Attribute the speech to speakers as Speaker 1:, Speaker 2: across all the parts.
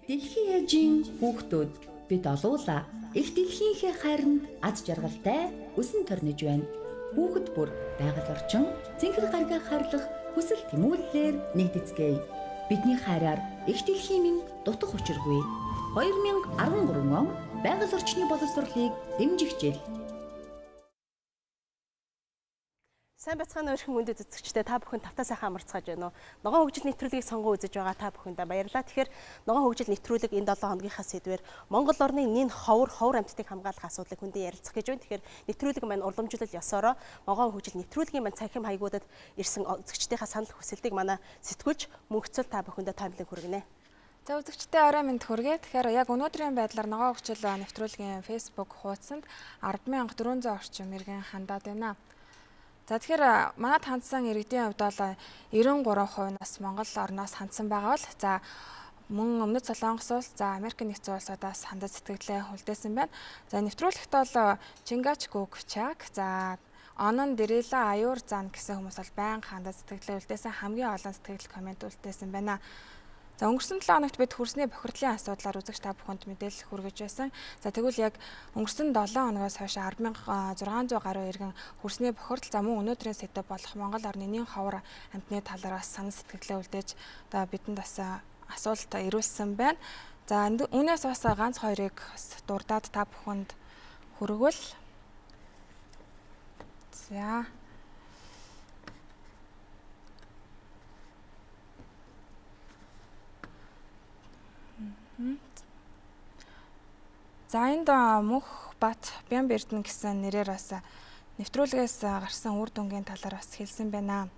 Speaker 1: Дэлхийн ээжийн хүүхдүүд бид олуула их дэлхийнхээ хайранд аз жаргалтай өсөн торниж байна. Хүүхэд бүр байгаль орчин цэнхэр гаригаа хайрлах хүсэл тэмүүллээр нэгдэцгээе. Бидний хайраар их дэлхийн минь дутах учиргүй. 2013 он байгаль орчны боловсролыг дэмжих жил.
Speaker 2: Сайн байцгаана уу өрхөн хүндэт үзэгчдээ, та бүхэн тавтаа сайхан амарцгааж байна уу? Ногоон хөгжил нэвтрүүлгийг сонгон үзэж байгаа та бүхэндээ баярлалаа. Тэгэхээр ногоон хөгжил нэвтрүүлэг энэ 7 хоногийнхаа сэдвээр Монгол орны нэн ховор амьтдыг хамгаалах асуудлыг хүндэн ярилцах гэж байна. Тэгэхээр нэвтрүүлэг маань уламжлал ёсоороо ногоон хөгжил нэвтрүүлгийн маань цахим хаягуудад ирсэн үзэгчдийнхаа санал хүсэлтийг манай сэтгүүлч мөнхцөл та бүхэндээ томилон хүргэнэ.
Speaker 3: За үзэгчдээ орой минь хүргэе. Тэгэхээр яг өнөөдрийн байдлаар ногоон хөгжил нэвтрүүлгийн Facebook хуудсанд 10,400 орчим иргэн хандаад байна. За тэгэхээр манад хандсан иргэдийн хувьд бол 93% нас Монгол орноос хандсан байгаа бол за мөн Өмнөд Солонгос улс, за Америк нэгдсэн улсуудаас хандаж сэтгэлээ үлдээсэн байна. За нэвтрүүлэгт бол Чингач Гүг Чаг, за Онон Дэрила Аюур Зан гэсэн хүмүүс бол байнга хандаж сэтгэлээ үлдээсэн, хамгийн олон сэтгэл коммент үлдээсэн байна. За өнгөрсөн 7 хоногт бид хөрсний бохирдлын асуудлаар үзэгч та бүхэнд мэдээлэл хүргэж байсан. За тэгвэл яг өнгөрсөн 7 хоногоос хойш 10,600 гаруй иргэн хөрсний бохирдол, за мөн өнөөдрийн сэдэв болох Монгол орны нэн ховор амьтны талаар бас санал сэтгэлээ үлдээж одоо бидэнд бас асуулт ирүүлсэн байна. За үүнээс бас ганц хоёрыг бас дурдаад та бүхэнд хүргвэл за За энд Мөнх Бат Бямбердэн гэсэн нэрээр бас нэвтрүүлгээс гарсан үр дүнгийн талаар бас хэлсэн байна.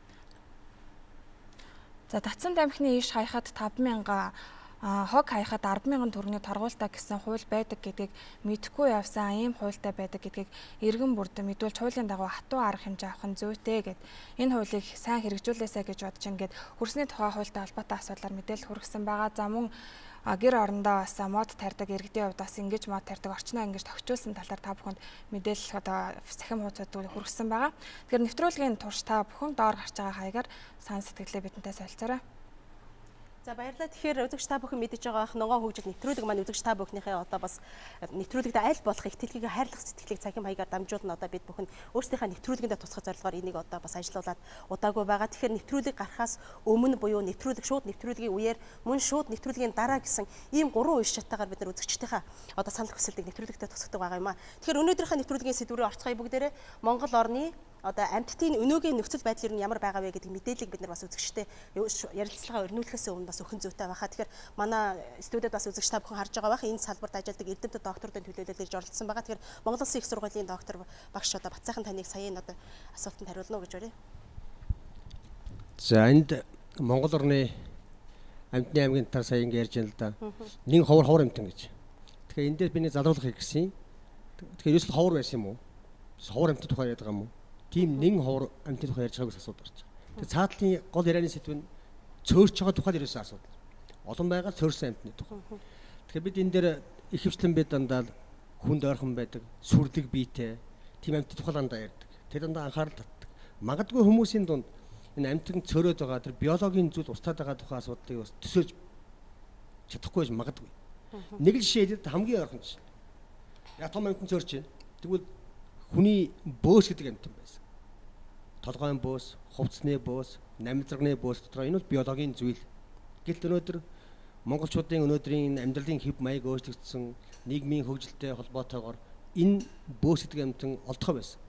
Speaker 3: За татсан тамхины иш хаяхад 5,000, хог хаяхад 10,000 төгрөгийн торгуултай гэсэн хууль байдаг гэдгийг мэдэхгүй явсан, ийм хуультай байдаг гэдгийг иргэн бүрд мэдүүлж хуулийн дагуу хатуу арга хэмжээ авах нь зүйтэй гэд энэ хуулийг сайн хэрэгжүүлээсэй гэж бодож ингээд хөрсний тухай хуультай холбоотой асуудлаар мэдээлэл хүргэсэн байгаа. За мөн гэр орондоо бас мод тарьдаг иргэдийн хувьд бас ингэж мод тарьдаг орчноо ингэж тохижуулсан талаар та бүхэнд мэдээлэл одоо цахим хуудасад хүргэсэн байгаа. Тэгэхээр нэвтрүүлгийн турш та бүхэн доор гарч байгаа хаягаар сан сэтгэлээ бидэнтэй солилцоорой.
Speaker 2: За баярлалаа. Тэгэхээр үзэгч та бүхэн мэдэж байгаа бах ногоон хөгжил нэвтрүүлэг маань үзэгч та бүхнийхээ одоо бас нэвтрүүлэгт аль болох их дэлхийг хайрлах сэтгэлийг цахим хаягаар дамжуулна. Одоо бид бүхэн өөрсдийнхээ нэвтрүүлгэндээ тусгах зорилгоор энийг одоо бас ажилуулад удаагүй байгаа. Тэгэхээр нэвтрүүлэг гарахаас өмнө буюу нэвтрүүлэг шууд нэвтрүүлгийн үеэр мөн шууд нэвтрүүлгийн дараа гэсэн ийм гурван үе шаттайгаар бид нар үзэгчдийнхээ одоо санал хүсэлтийг нэвтрүүлэгтээ тусгадаг байгаа юм а. Тэгэхээр өнөөдрийнхөө нэвтрүүлгийн сэдв рүү орцгоё бүгдээрээ Монгол орны одоо амьтдын өнөөгийн нөхцөл байдал ер нь ямар байгаа вэ гэдэг мэдээллийг бид нар бас үзэгчтэй ярилцлага өрнүүлэхээс өмнө бас өгөх зүйтэй байхаа. Тэгэхээр манай студид бас үзэгч та бүхэн харж байгаа байх. Энэ салбарт ажилладаг эрдэмтэд докторуудын төлөөлөл ирж оролцсон байгаа. Тэгэхээр Монгол Улсын их сургуулийн доктор багш одоо Батсайхан таныг саяын одоо асуултанд хариулна уу гэж байна.
Speaker 4: За энд Монгол орны амьтны аймгийн талаар сая ингэ ярьж байна л да. Нэн ховор амьтан гэж. Тэгэхээр энэ дээр би нэг залруулах гэсэн. Тэгэхээр ерөөсөл ховор байсан юм уу? Ховор амьтны тухай яриад байгаа юм уу? Тийм нэн ховор амьтны тухай ярьж байгааг асуудал гарч байгаа. Тэгэхээр цаатлын гол ярианы сэдв нь цөөрч байгаа тухай ерөөсөө асуудал. Олон байгаа цөөрсөн амьтны тухай. Тэгэхээр бид энэ дээр ихэвчлэн бид дандаа хүнд ойрхон байдаг, сүрдэг биетэй тийм амьтны тухай дандаа ярьдаг. Тэр дандаа анхаарал татдаг. Магадгүй хүмүүсийн дунд энэ амьтан цөөрөөд байгаа тэр биологийн зүйл устдаад байгаа тухай асуудлыг бас төсөөлж чадахгүй байж магадгүй. Нэг л жишээ хэлээд хамгийн ойрхон жишээ. Яг том амьтан цөөрч байна. Тэгвэл хүний бөөс гэдэг амьтан байсан. Толгойн бөөс, хувцсны бөөс, намзарганы бөөс дотор энэ бол биологийн зүйл. Гэвч өнөөдөр монголчуудын өнөөдрийн амьдралын хэв маяг өөрчлөгдсөн, нийгмийн хөгжилтэй холбоотойгоор энэ бөөс гэдэг амьтан олдохоо байсан.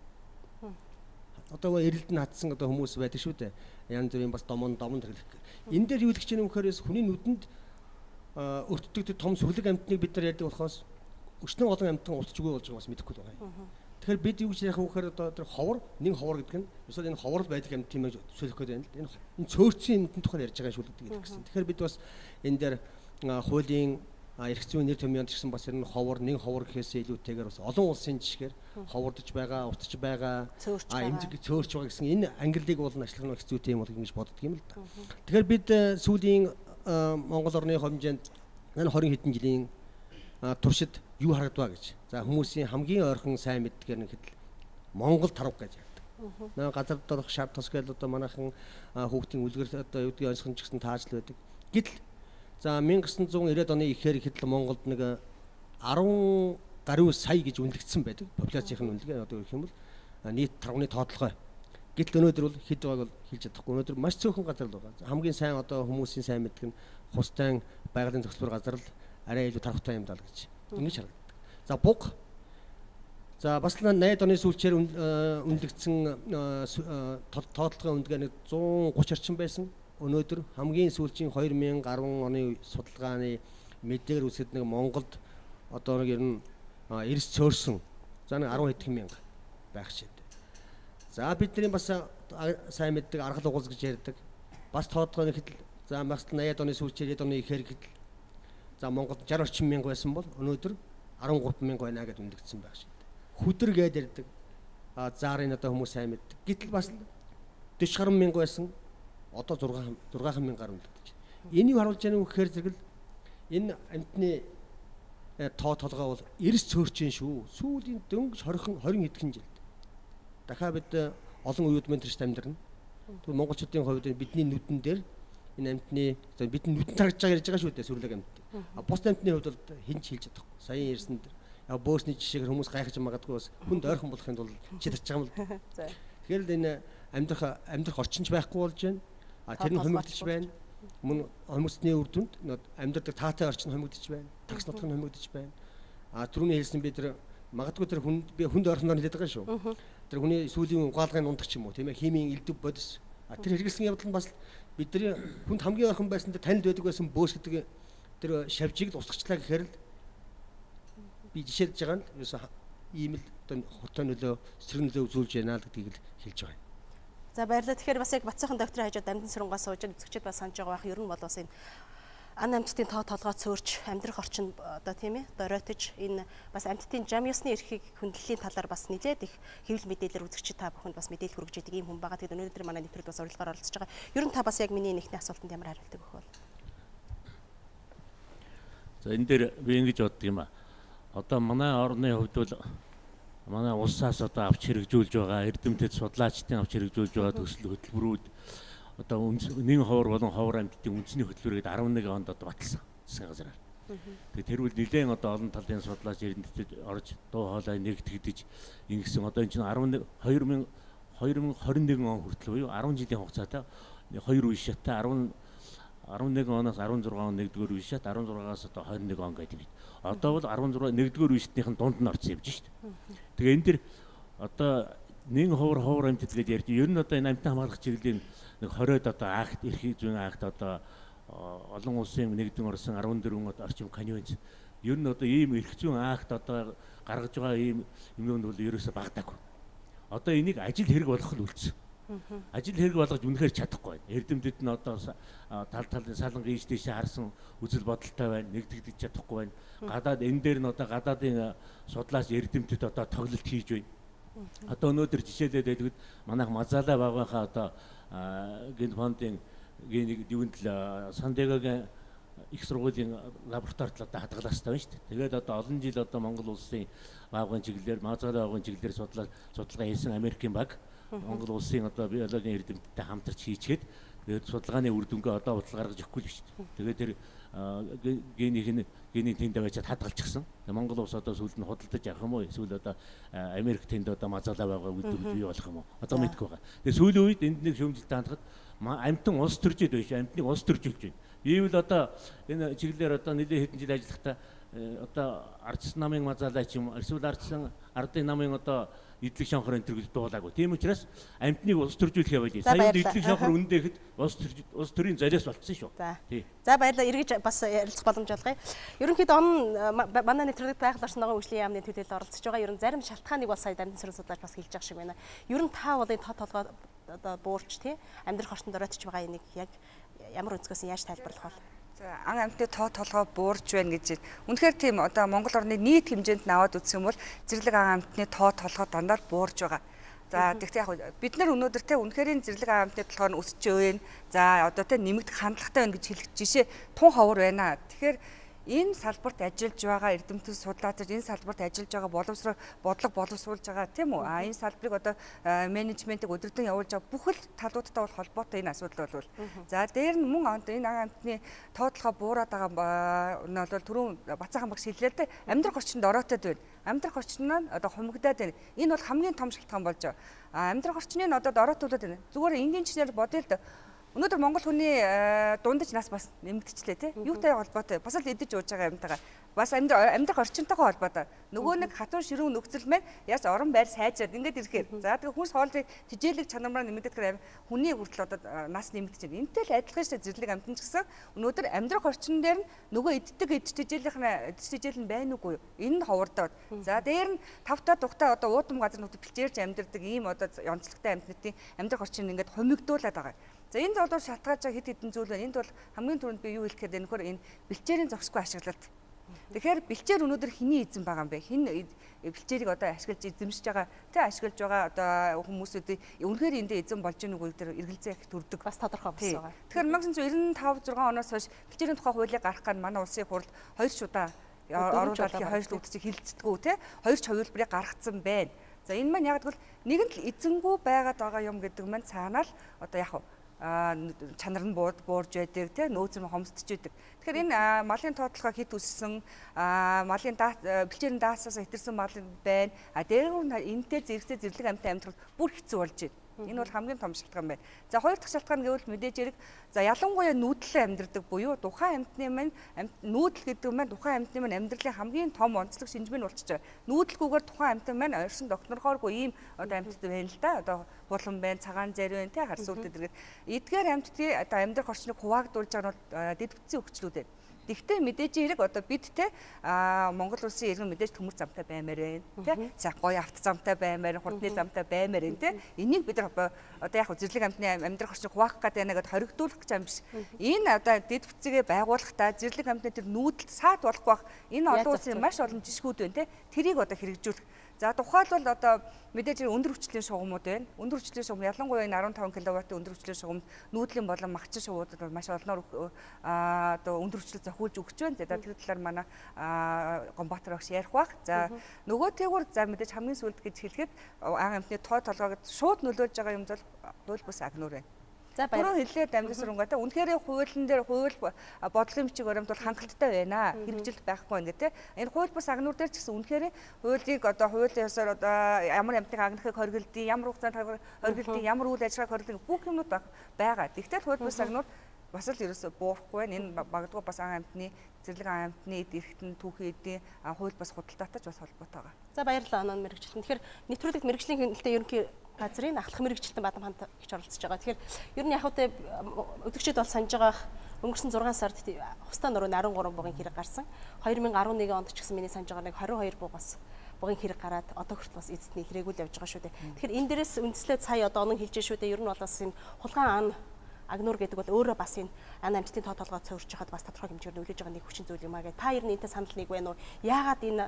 Speaker 4: Одоо эрэлд нь хатсан одоо хүмүүс байдаг шүү дээ. Янз бүрийн бас домон хэрэглэх. Энэ дээр юу хэлэх гэж байна вэ гэхээр хүний нүдэнд өртдөг том сүрлэг амьтныг бид нар ярьдаг болохоос өчнөө олон амьтан устж үгүй болж байгааг бас мэдэхгүй байгаа юм. Тэгэхээр бид юу гэж ярих вэ гэхээр одоо тэр ховор, нэн ховор гэдэг нь ерөөсөө энэ ховор байдаг амьт тийм ээ төсөөлөх гээд байна л. Энэ цөөрцсөн амьтны тухай ярьж байгаа шүү гэдэг хэлэх гэсэн. Тэгэхээр бид бас энэ дээр хуулийн эрх зүйн нэр томьёонд гэсэн бас энэ ховор, нэн ховор гэхээс илүүтэйгээр бас олон улсын жишгээр ховордож байгаа, устж байгаа, эмзэг цөөрч байгаа гэсэн энэ ангиллыг бол ажиллах нь их зүйтэй юм бол ингэж боддог юм л да. Тэгэхээр бид сүүлийн Монгол орны хэмжээнд энэ 20 хэдэн жилийн туршид юу харагдваа гэж. За хүмүүсийн хамгийн ойрхон сайн мэддгээр нэг хэд Монгол тарав гэж ярьдаг. Наа газар дорох шар тос гэж одоо манайхан хүүхдийн үлгэр одоо юу гэдгийг онцгой ч гэсэн тааж л байдаг. Гэтэл За 1990-ад оны ихээр ихэд л Монголд нэг 10 гаруй сая гэж үнэлэгдсэн байдаг. Популяцийн үнэлгээ одоо гэх юм бол нийт тарганы тоотлогоо. Гэтэл өнөөдөр бол хэд байгааг бол хэлж чадахгүй. Өнөөдөр маш цөөхөн газар л байгаа. Хамгийн сайн одоо хүмүүсийн сайн мэддэг нь хустай байгалийн зохицлоор газар л арай илүү тархтай юм даа л гэж ингэж харагддаг. За буг. За бас л 80-ад оны сүүлчээр үнэлэгдсэн тоотлогын үнэлгээ нэг 130 орчим байсан. Өнөөдөр хамгийн сүүлчийн 2010 оны судалгааны мэдээгээр үзэхэд нэг Монголд одоо нэг ер нь эрс цөөрсөн за нэг 10 хэдхэн мянга байх шийдэ. За бидний бас сайн мэддэг аргал угуул гэж ярьдаг. Бас тоотлогын хэдэл за бас 80-ад оны сүүлчээр 90-ад оны ихээр гэтэл за Монголд 60 орчим мянга байсан бол өнөөдөр 13 мянга байна гэдээ үнэлэгдсэн байх шийдэ. Хүдэр гээд ярьдаг. А заарын одоо хүмүүс сайн мэддэг. Гэтэл бас 40 гаруй мянга байсан. Одоо 6 мянгаар үнэлэгдэж байна. Энийг харуулж байгаа нь гэхээр зэрэг л энэ амьтны тоо толгой бол эрс цөөрч юм шүү. Сүүлийн дөнгөж 20 хэдхэн жилд. Дахиад бид олон үеүд мөн тэрч амьдрна. Тэгвэл монголчуудын хувьд бидний нүдэн дээр энэ амьтны бидний нүдэн тарагж байгаа ярьж байгаа шүү дээ сүрлэг амьт. А бус амьтны хувьд бол хэн ч хэлж чадахгүй. Саяын ярьсан дээр яг бөөсний жишээгээр хүмүүс гайхаж магадгүй бас хүнд ойрхон болохын тулд чид чадж байгаа юм л. Тэгэхээр л энэ амьдрах орчинч байхгүй болж байна. А тэр нь хумигдчих байна. Мөн хумигдсны үр дүнд амьдрдаг таатай орчин хумигдчих байна. Такс нутг нь хумигдчих байна. А түрүүний хэлсэн би тэр магадгүй тэр хүнд би хүнд ойрхоноор хэлээд байгаа шүү. Тэр хүний сүүлийн угаалгын ундаг ч юм уу тийм химийн элдв бодис. А тэр хэрэглэсэн явдал нь бас бидний хүнд хамгийн ойрхон байсан тэр танилд байдаг байсан бөөс гэдэг тэр шавжийг л устгачлаа гэхээр л би жишээлж байгаа нь ерөөсөө ийм л одоо хортой нөлөө сэрэг нөлөө үзүүлж байна л гэдгийг л хэлж байгаа юм.
Speaker 2: За баярлалаа. Тэгэхээр бас яг Батсайхан докторийн хажууд Дамдин Сүрэнгөө сууж үзэгчид бас санаж байгаа байх. Ер нь бол бас энэ ан амьтдын тоо толгой цөөрч амьдрах орчин одоо тийм доройтож энэ бас амьтдын жам ёсны эрхийг хүндлэлийн талаар бас нэлээд их хэвлэл мэдээлэлээр үзэгчид та бүхэнд бас мэдээлэл хүргэж идэг ийм хүн байгаа. Тэгээд өнөөдөр манай нэвтрүүлэг бас урилгаар оролцож байгаа. Ер нь та бас яг миний нэгний асуултанд ямар хариултыг өгөх вэ?
Speaker 5: За энэ дээр би ингэж боддог юм а. Одоо манай орны хувьд бол манай улсаас одоо авч хэрэгжүүлж байгаа эрдэмтэд судлаачдын авч хэрэгжүүлж байгаа төсөл хөтөлбөрүүд одоо нэгэн ховор болон ховор амьтдын үндэсний хөтөлбөр гэдэг 11 онд одоо баталсан засгийн газраар. Тэгээд тэр үл нэлээд одоо олон талын судлаач эрдэмтэд орж дуу хоолой нэгтгэгдэж ингэсэн одоо энэ чинь 11 2021 он хүртэл буюу 10 жилийн хугацаатай хоёр үе шаттай 11 оноос 16 он нэгдүгээр үе шат 16-аас одоо 21 он гэдэг юм. Одоо бол 16 нэгдүгээр үе шатныхын дунд нь орсон юм шүү дээ. Тэгээ энэ дэр одоо нэгэн ховор амьтад гэж ярьж ер нь одоо энэ амьтан хамгаалах чиглэлийн нэг 20-од одоо акт эрхийг зүйн акт одоо олон улсын нэгдэн орсон 14 орчим конвенц ер нь одоо ийм эрх зүйн акт одоо гаргаж байгаа ийм юмнууд бол ерөөсөө багтаагүй. Одоо энийг ажил хэрэг болгох л үлдсэн. Ажил хэрэг болгож үнэхээр чадахгүй байна. Эрдэмтэд нь одоо тал талын саланг ийш тийшээ харсан үзэл бодолтой байна. Нэгтгэж чадахгүй байна. Гадаад энэ дээр нь одоо гадаадын судлаач эрдэмтэд одоо тоглолт хийж байна. Одоо өнөөдөр жишээлээд хэлбэл манайх Мазала багийнхаа одоо ген фондын генийг юунд л Сан Диегогийн их сургуулийн лабораторид л одоо хадгалаастай байна шүү дээ. Тэгээд одоо олон жил одоо Монгол улсын багын чиглэлээр Мазала багын чиглэлээр судалгаа хийсэн Америкийн баг Монгол улсын одоо биологийн эрдэмтдтэй хамтарч хийчихэд тэгээд судалгааны үр дүнгээ одоо батал гаргаж өгөхгүй л шүү дээ. Тэгээд тэр генийн тэнд аваачаад хадгалчихсан. Монгол улс одоо сүүлд нь худалдаж авах юм уу? Эсвэл одоо Америк тэнд одоо мазалаа байгаа үйлдвэрлэл бий болох юм уу? Одоо мэдэхгүй байгаа. Тэгээд сүүлийн үед энд нэг шүүмжлэлтэй хандхад амьтан улс төржид биш, амьтныг улс төржүүлж байна. Ийм л одоо энэ чиглэлээр одоо нэлээд хэдэн жил ажиллахдаа одоо ардсан намын мазалаа ч юм уу, эсвэл ардсан ардын намын одоо эдлэг шонхор энэ төр гэж дуулаагүй. Тийм учраас амьтныг улс төржүүлэх яваа. Сая эдлэг шонхор үнэндээ ихэд улс төрийн золиос болцсон шүү.
Speaker 2: Тий. За баярлалаа. Эргэж бас ярилцах боломж олгоё. Ерөнхийдөө он манай нэвтрүүлэгт байгаль орчин ногоон хөгжлийн яамны төлөөлөл оролцож байгаа. Ер нь зарим шалтгааныг бол сая Дамдин Сүрэн судлаач бас хэлж байгаа шиг байна. Ер нь та бол энэ тоо толгой одоо буурч тий амьдрах орчинд оройтж байгаа энийг яг ямар өнцгөөс яаж тайлбарлах вэ?
Speaker 6: Ан амьтны тоо толгой буурч байна гэж. Үнэхээр тийм одоо Монгол орны нийт хэмжээнд наваад үзэх юм бол зэрлэг ан амьтны тоо толгой дандаа л буурч байгаа. За тэгтээ яг бид нар өнөөдөр те үнэхээр зэрлэг ан амьтны толгой нь өсөж байна. За одоо те нэмэгдэх хандлагатай байна гэж хэлэх жишээ тун ховор байна. Тэгэхээр Энэ салбарт ажиллаж байгаа эрдэмтэн судлаач, энэ салбарт ажиллаж байгаа боловсрол бодлого боловсруулж байгаа тийм үү? А энэ салбарыг одоо менежментийг өдөртөн явуулж байгаа бүхэл талуудтай бол холбоотой энэ асуудал бол. За дээр нь мөн энэ ан амьтны тоотлогоо буураад байгаа нь бол түрүүн Бацаахан багш хэллээ л дээ. Амьдрах орчинд ороотой байна. Амьдрах орчин нь одоо хумигдаад байна. Энэ бол хамгийн том шалтгаан болж байгаа. А амьдрах орчны нь одоо дороотуулаад байна. Зүгээр энгийн жишээр бодъё л дээ. Өнөөдөр Монгол хүний дундаж нас бас нэмэгдчихлээ тий. Юутай холбоотой? Бас л идэж ууж байгаа юмтайгаа. Бас амьдрах орчинтойгоо холбоотой. Нөгөө нэг хатуу ширүүн нөхцөл маань яс орон байр сайжраад ингээд ирэхээр. За тэгээ хүнс хоолны тижээлэг чанармаар нэмэгдэхээр хүний хүртэл одоо нас нэмэгдэж байна. Энтэй л адилхан шүү зэрлэг амьтан ч гэсэн өнөөдөр амьдрах орчин дээр нь нөгөө иддэг идэж тижээлийнх нь идэж тижээл нь байна уугүй юу? Энэ нь ховордоод. За дээр нь тавтаа тухтай одоо уудам газар нүд бэлчээрч амьдардаг ийм одоо онцлогтой амьтнуудын амьдрах орчин ингээд хумигдуулаад байгаа. За энд бол шалтгаалж байгаа хэд хэдэн зүйл байна. Энд бол хамгийн түрүүнд би юу хэлэх гээд байна нөхөр энэ бэлчээрийн зохисгүй ашиглалт. Тэгэхээр бэлчээр өнөөдөр хэний эзэн байгаа юм бэ? Хэн бэлчээрийг одоо ашиглаж эзэмшиж байгаа, тэ ашиглаж байгаа одоо хүмүүсүүдийн үнэхээр эндээ эзэн болж гэнэ үгүй дээр эргэлзээ их төрдөг.
Speaker 2: Бас тодорхой бас байгаа.
Speaker 6: Тэгэхээр 1995 6 оноос хойш бэлчээрийн тухай хуулийг гаргах ган манай улсын хурал 2 удаа оруулаад хоёр л үдчиг хилцдэггүй тэ хоёр ч хувилбарыг гаргацсан байна. За энэ маань яг гэвэл нэгэн л эзэнгүй байгаад байгаа юм гэдэг маань цаанаа л одоо яг чанар нь буурж байдаг тий нөөц нь хомсдож байдаг. Тэгэхээр энэ малын тоотлогоо хэд өссөн, малын бэлчээрийн даасаас хэтэрсэн мал байна. А дээр нь энтэй зэрэгцээ зэрлэг амьтан амьдрал бүр хэцүү болж байна. Энэ бол хамгийн том шалтгаан байна. За хоёр дахь шалтгаан гэвэл мэдээж хэрэг за ялангуяа нүүдлэн амьдрдаг буюу тухайн амьтны маань нүүдэл гэдэг маань тухайн амьтны маань амьдралын хамгийн том онцлог шинжмэн болчихж байгаа. Нүүдлгүйгээр тухайн амьтан маань оршин тогтнохооргүй ийм одоо амьтад байна л да. Одоо хулан байна, цагаан зэр байна, тэ харсууд гэдэг. Эдгээр амьтдын одоо амьдрах орчныг хуваагдуулж байгаа нь бол дэд бүтцийн өвчлүүд байна. Тэгвэл мэдээж хэрэг одоо бид те Монгол улсын иргэн мэдээж төмөр замтай баймаар байна те за гоё авто замтай баймаар, хурдны замтай баймаар байна те. Энийг бид нар одоо яг зэрлэг амьтны амьдрах орчныг хуваах гэдэг байна гэдээ хоригдуулах гэж юм биш. Энэ одоо дэд бүтцийгээ байгуулахдаа зэрлэг амьтны тэр нүүдэлд саад болохгүй бах энэ олон улсын маш олон жишгүүд байна те. Тэрийг одоо хэрэгжүүлэх. За тухайлбал одоо мэдээж өндөр хүчлийн шугамуд байна. Өндөр хүчлийн шугам ялангуяа энэ 15 кВт өндөр хүчлийн шугамд нүүдлийн болон магчин шугуудад маш олноор одоо өндөр хүчлэл зохиулж өгч байна. За тэр талаар манай Гомбатар багш ярих бах. За нөгөө тэгвэр за мэдээж хамгийн сүүлд гэж хэлэхэд ан амьтны тоо толгойг шууд нөлөөлж байгаа юм бол хууль бус агнуур байна. За баяр. Түрүү хэллээ дамжсан рунгаа те. Үнэхээр хуулийн дээр хууль бодлогын бичиг баримт бол хангалттай байна. Хэрэгжилт байхгүй байна гэх те. Энэ хууль бус агнуур дээр ч гэсэн үнэхээр хуулийг одоо хуулийн ёсоор одоо ямар амьтныг агнахыг хоригдсон, ямар хугацаанд хоригдсон, ямар үйл ажиллагааг хоригдсон бүх юмнууд байгаа. Тэгтэл хууль бус агнуур бас л ерөөсө буурахгүй байна. Энэ магадгүй бас ан амьтны зэрлэг ан амьтны эд эрхтэн түүхийн эдийн хууль бас худалдаатай ч бас холбоотой байгаа.
Speaker 2: За баярлалаа оноо мэрэгчлэн. Тэгэхээр нэвтрүүлэгт мэрэгжлийн хөндлөлтөд ерөнхий газрын ахлах мэрэгчлэн Бадам хант гэж оролцож байгаа. Тэгэхээр ер нь яг үгүй өдөгчд бол санаж байгаа өнгөрсөн 6 сард Хустаа нурууны 13 бугын хэрэг гарсан. 2011 онд ч гэсэн миний санаж байгаа нэг 22 бугаас бугын хэрэг гараад одоо хүртэл бас эзэд нь илрээгүй л явж байгаа шүү дээ. Тэгэхээр энэ дээрээс үндэслээд сая одоо онон хэлж шүү дээ. Ер нь бол бас энэ хулгайн ан агнуур гэдэг бол өөрөө бас энэ ан амьтдын тоо толгой цөөрч хахад бас тодорхой хэмжээгээр нөлөөж байгаа нэг хүчин зүйл юм аа гэх. Та ер нь энэтэй санал нэг байна уу? Яагаад энэ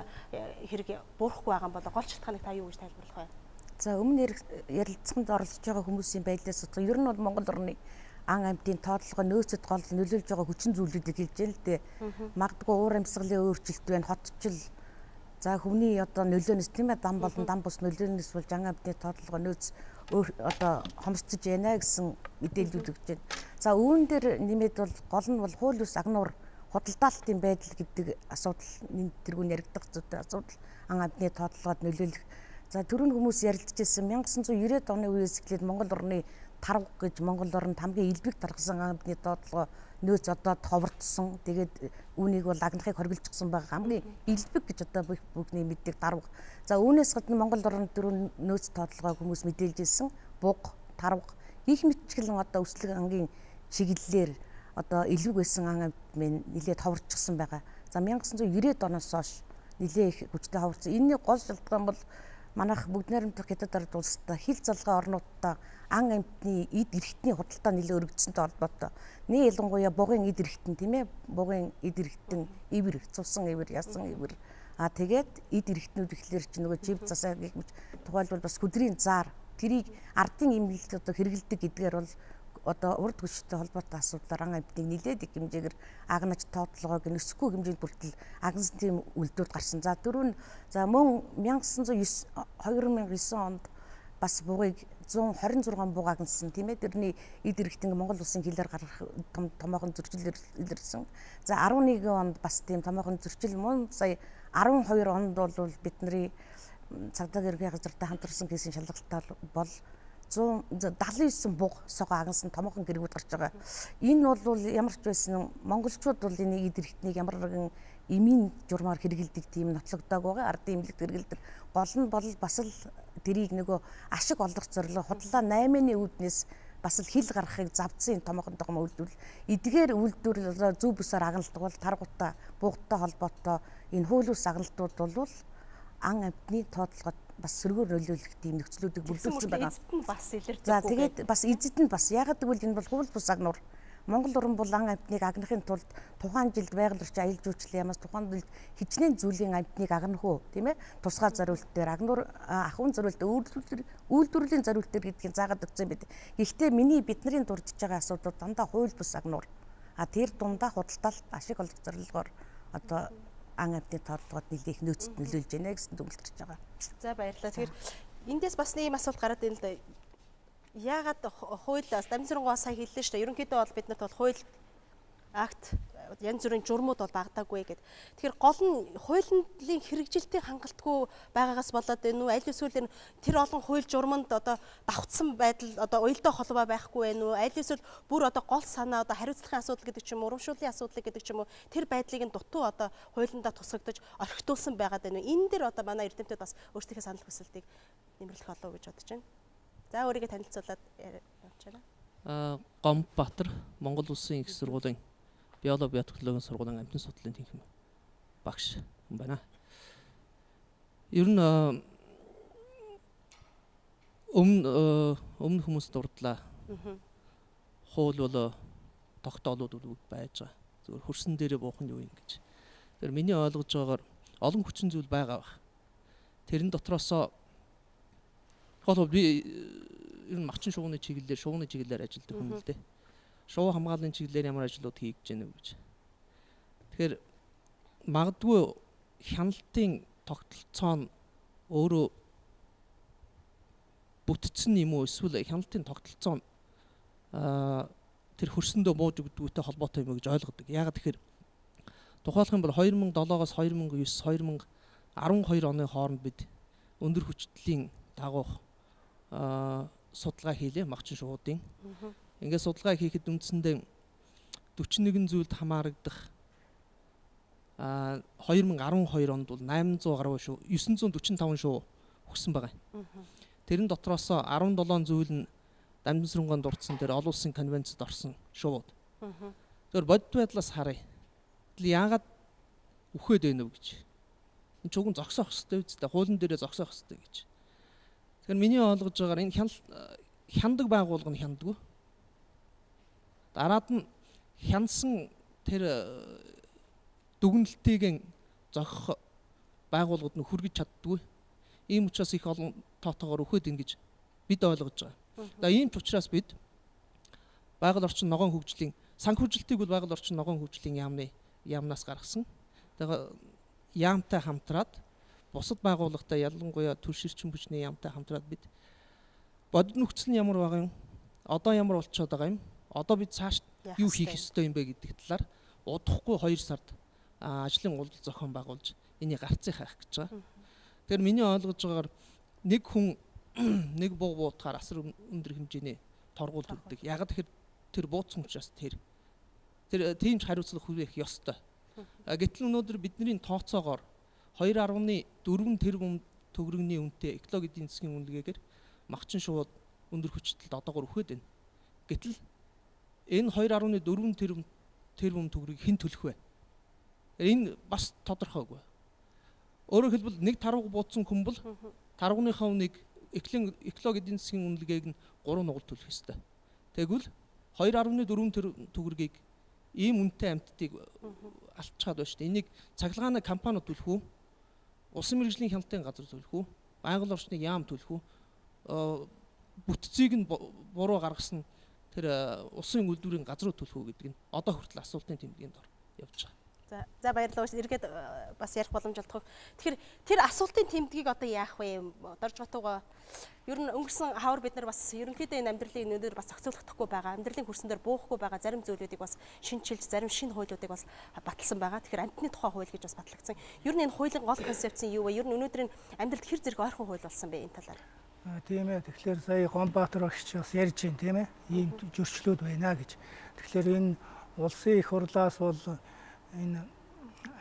Speaker 2: хэрэг буурахгүй байгаа юм бол гол шалтгааныг та юу гэж тайлбарлах вэ?
Speaker 7: За өмнө ярилцсанд оролцож байгаа хүмүүсийн байдлаас утга ер нь бол Монгол орны ан амьтын тоотлогоо нөөцөд гол нөлөөлж байгаа хүчин зүйлүүдийг хэлж байна л дээ. Магадгүй уур амьсгалын өөрчлөлт байна, хотчил. За хүний одоо нөлөөнөөс тийм ээ дам болон дам бус нөлөөнөөс болж ан амьтны тоотлогоо нөөц одоо хомсдож байна гэсэн мэдээллүүд өгч байна. За үүн дээр нэмээд бол гол нь бол хууль бус агнуур худалдаалтын байдал гэдэг асуудал энэ тэргүүн яригдах зүйтэй асуудал ан амьтны тоотлогод нөлөөлөх. За түрүүн хүмүүс ярилцчихсэн 1990-ад оны үеэс эхлээд Монгол орны тарвга гэж Монгол оронд хамгийн элбэг тархсан амьтны тоотлогоо нөөц одоо товрдсон. Тэгээд үүнийг бол агнахыг хоригдчихсан байгаа хамгийн элбэг гэж одоо бүхний мэддэг дарвга. За үүнээс гадна Монгол оронд дөрөв нөөц тоотлогоо хүмүүс мэдээлж ирсэн. Буг, тарвга гих мэтчилэн одоо өслөг ангийн чиглэлээр одоо элбэг байсан ан амьт минь нэлээд товрдчихсан байгаа. За 1990-ад оноос хойш нэлээд их хүчтэй ховорсон. Энэний гол шалтгаан бол манайх бүгд найрамдах Хятад ард улстай хил залгаа орнуудтай ан амьтны эд эрхтний худалдаа нэлээд өргөдсөнтэй холбоотой. Нэг ялангуяа бугын эд эрхтэн тийм ээ бугын эд эрхтэн ивэр, цусан ивэр, ясан ивэр. А тэгээд эд эрхтнүүд ихлээр чи нөгөө чив засаа гэх мэт тухайлбал бас хүдрийн заар тэрийг ардын имлэлт одоо хэрэгэлдэг гэдгээр бол одоо урд хүчтэй холбоотой асуудлаар ан амьтныг нэлээд их хэмжээгээр агнаж тоотлогоог нөсөхгүй хэмжээнд хүртэл агнасан тийм үйлдэлүүд гарсан. За дөрөв нь за мөн 1909 2009 онд бас бугыг 126 буг агнасан, тийм ээ. Тэрний эд эрхтэн Монгол улсын хилээр гаргах том томоохон зөрчил илэрсэн. За 11 онд бас тийм томоохон зөрчил, мөн сая 12 онд бол бидний цагдаа ерөнхий газартай хамтарсан хийсэн шалгалтаар бол 179 буг сого агнасан томоохон гэргүүд гарч байгаа. Энэ бол ямар ч байсан монголчууд бол энэ эд эрхтнийг ямар нэгэн эмийн журмаар хэрэгэлдэг тийм нотлогдоог байгаа. Ардын эмнэлэгт хэрэгэлдэг. Гол нь бол бас л тэрийг нөгөө ашиг олох зорилго худлаа 8-ны үүднээс бас л хил гаргахыг завдсан томоохон том үйлдэл. Эдгээр үйлдвэрлэл зөв бусаар агналдаг бол таргуудтай, буугтай холбоотой энэ хууль бус агналтууд бол ан амьтны тоотлогод бас сөргөөр нөлөөлөх тийм нөхцлүүдийг бүрдүүлсэн байгаа.
Speaker 2: Эзэд нь бас илэрдэг.
Speaker 7: За тэгээд бас эзэд нь бас ягаад гэвэл энэ бол хууль бус агнуур. Монгол орн бол ан амьтныг агнахын тулд тухайн жилд байгаль орчин аялал жуулчлалын яамаас тухайн жилд хичнээн зүйлийн амьтныг агнах уу, тийм ээ, тусгай зориулт дээр агнуур ахуйн зориулт үйлдвэрлэлийн зориулт дээр гэдгийг заагаад өгсөн байд. Гэхдээ миний бидний дурдж байгаа асуудал дандаа хууль бус агнуур. А тэр дундаа худалдаалт ашиг олох зорилгоор одоо ан амьтны тоотлогод нэлээх нөөцөд нөлөөлж байна гэсэн дүгнэлт гарч байгаа.
Speaker 2: За баярлалаа. Тэгэхээр эндээс бас нэг юм асуулт гараад байна л да. Яагаад хууль дамжирангуй сая хэллээ шүү дээ. Ерөнхийдөө бол бид нарт бол хууль акт янз бүрийн журмууд бол багтаагүй гэд. Тэгэхээр гол нь хуулийн хэрэгжилтийн хангалтгүй байгаагаас болоод байна уу? Аль эсвэл тэр олон хууль журманд одоо давхцсан байдал одоо уялдаа холбоо байхгүй байна уу? Аль эсвэл бүр одоо гол санаа одоо хариуцлагын асуудал гэдэг ч юм уу, урамшууллын асуудал гэдэг ч юм уу, тэр байдлыг нь дутуу одоо хуулиндаа тусгагдаж орхитуулсан байгаад байна уу? Энэ дэр одоо манай эрдэмтэд бас өөрсдийнхээ санал хүсэлтийг нэмэрлэх болов уу гэж бодож байна. За өөрийгөө танилцуулаад явуулчаарай.
Speaker 8: Гомбатар, Монгол Улсын их сургуулийн биологи биотехнологийн сургуулийн амьтан судлалын тэнхим багш хүн байна. Ер нь өмнө хүмүүс дурдлаа. Хууль бол тогтоолууд үл байж байгаа. Зүгээр хөрсөн дээрээ буух нь юу юм гэж. Тэгэхээр миний ойлгож байгаагаар олон хүчин зүйл байгаа бах. Тэрэн дотроосоо гол би ер нь мачин шувууны чиглэлээр ажилладаг хүн л дээ. Шувуу хамгааллын чиглэлээр ямар ажлууд хийгдэж байна вэ гэж. Тэгэхээр магадгүй хяналтын тогтолцоо нь өөрөө бүтцэн юм уу, эсвэл хяналтын тогтолцоо нь тэр хөрсөндөө бууж өгдөгтэй холбоотой юм уу гэж ойлгодог. Яагаад тэгэхээр тухайлах юм бол 2007-оос 2009, 2012 оны хооронд бид өндөр хүчтэлийн дагуух судалгаа хийлээ магчин шувуудын. Ингээд судалгаа хийхэд үндсэндээ 41 зүйлд хамаарагдах 2012 онд бол 800 гаруй шувуу, 945 шувуу өгсөн байгаа. Тэрэн дотроос 17 зүйл нь дамжин дурдсан тэр олон улсын конвенцэд орсон шувууд. Тэгэхээр бодит байдлаас харъя. Тэгэл яагаад үхээд байна вэ гэж. Энэ ч уган зогсоох ёстой үстэй, хуулийн дээрээ зогсоох ёстой гэж. Тэгэхээр миний ойлгож байгаагаар энэ хяндаг байгууллага нь хяндаггүй. Дараад нь хянсан тэр дүгнэлтийг зохих байгууллагууд нь хүргэж чаддгүй. Ийм учраас их олон тоотоогоор үхээд ин гэж бид ойлгож байгаа. За ийм ч учраас бид байгаль орчин ногоон хөгжлийн санхүүжилтийг бол байгаль орчин ногоон хөгжлийн яамнаас гаргасан. Тэгээ яамтай хамтраад бусад байгууллагатай ялангуяа түлш эрчим хүчний яамтай хамтраад бид бодит нөхцөл нь ямар байгаа юм, одоо ямар болчиход байгаа юм, одоо бид цааш юу хийх ёстой юм бэ гэдэг талаар удахгүй 2 сард ажлын уулзалт зохион байгуулж энийг гарцыг хайх гэж байгаа. Тэгэхээр миний ойлгож байгаагаар нэг хүн нэг буу буутахаар асар өндөр хэмжээний торгуул төлдөг. Ягаад тэгэхээр тэр бууцсан учраас тэр тийм ч хариуцлага хүлээх ёстой. Гэтэл өнөөдөр бидний тооцоогоор 2.4 тэрбум төгрөгийн үнэтэй экологи эдийн засгийн үнэлгээгээр магчин шувууд өндөр хүчтэлд одоогор үхээд байна. Гэтэл энэ 2.4 тэрбум төгрөгийг хэн төлөх вэ? Энэ бас тодорхойгүй. Өөрөөр хэлбэл нэг тарвага буудсан хүн бол тарвагныхаа үнийг экологи эдийн засгийн үнэлгээг нь 3 нугал төлөх ёстой. Тэгвэл 2.4 төгрөгийг ийм үнэтэй амьтдыг алдчихад байна шүү дээ. Энийг цахилгааны компаниуд төлөх үү? Улсын мэргэжлийн хяналтын газар төлөх үү? Байгаль орчныг яам төлөх үү? Бүтцийг нь буруу гаргасан Тэр усын үйлдвэрийн газруу төлөх үү гэдэг нь одоо хүртэл асуултын тэмдгийн дор явж байгаа.
Speaker 2: За баярлалаа. Эргээд бас ярих боломж олдох. Тэгэхээр тэр асуултын тэмдгийг одоо яах вэ? Доржботууга ер нь өнгөрсөн хавар бид нар бас ерөнхийдөө энэ амьдралын өнөөдөр бас зохицуулахдахгүй байгаа. Амьдралын хөрсөн дээр буухгүй байгаа зарим зүйлүүдийг бас шинчилж, зарим шинэ хуулиудыг бас баталсан байгаа. Тэгэхээр амьтны тухай хууль гэж бас батлагдсан. Ер нь энэ хуулийн гол концепц нь юу вэ? Ер нь өнөөдрийн амьдралд хэр зэрэг ойрхон хууль болсон бэ энэ талаар?
Speaker 9: Тийм ээ. Тэгэхээр сая Гонбаатар багш бас ярьж байна, тийм ээ. Ийм зөрчлүүд байна гэж. Тэгэхээр энэ улсын их хурлаас бол энэ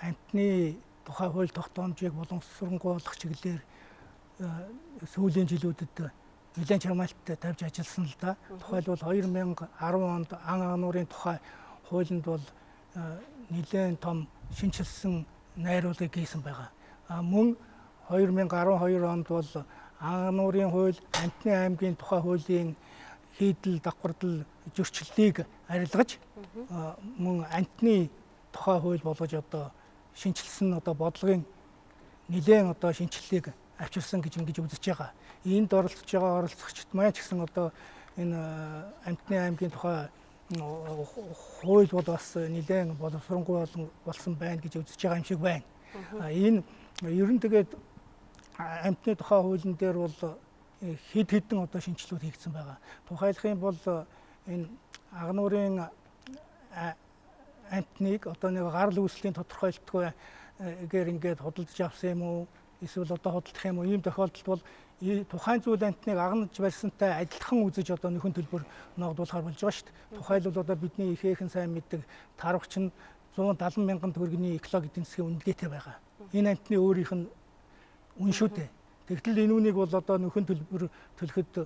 Speaker 9: амьтны тухай хууль тогтоомжийг боловсронгуй болгох чиглэлээр сүүлийн жилүүдэд нэлээд чармайлттай тавьж ажилласан л да. Тухайлбал 2010 онд ан агнуурын тухай хуулинд бол нэлээд том шинэчилсэн найруулгыг хийсэн байгаа. Мөн 2012 онд бол ан агнуурын хууль, амьтны аймгийн тухай хуулийн хийдэл давхардал зөрчлөлийг арилгаж мөн амьтны тухай хууль болгож одоо шинэчилсэн одоо бодлогын нэлээд одоо шинэчлэлийг авчирсан гэж ингэж үзэж байгаа. Энд оролцож байгаа оролцогчд маань ч гэсэн одоо энэ амьтны аймгийн тухай хууль бол бас нэлээд боловсронгуй болсон байна гэж үзэж байгаа юм шиг байна. Энэ ер нь тэгээд амьтны тухай хуулийн дээр бол хэд хэдэн одоо шинэчлэлүүд хийгдсэн байгаа. Тухайлах юм бол энэ агнуурын амьтныг одоо нэг гарал үүслийн тодорхойлолтгүй гээр ингээд худалдаж авсан юм уу, эсвэл одоо худалдах юм уу, ийм тохиолдолд бол тухайн зүйл амьтныг агнаж барьсантай адилхан үзэж одоо нөхөн төлбөр ногдуулахар болж байгаа шүү дээ. Тухайлбал одоо бидний ихээхэн сайн мэддэг тарвагч нь 170 мянган төгрөгийн экологи эдийн засгийн үнэлгээтэй байгаа. Энэ амьтны өөрийнх нь үн шүү дээ. Тэгтэл энэ үнийг бол одоо нөхөн төлбөр төлөхөд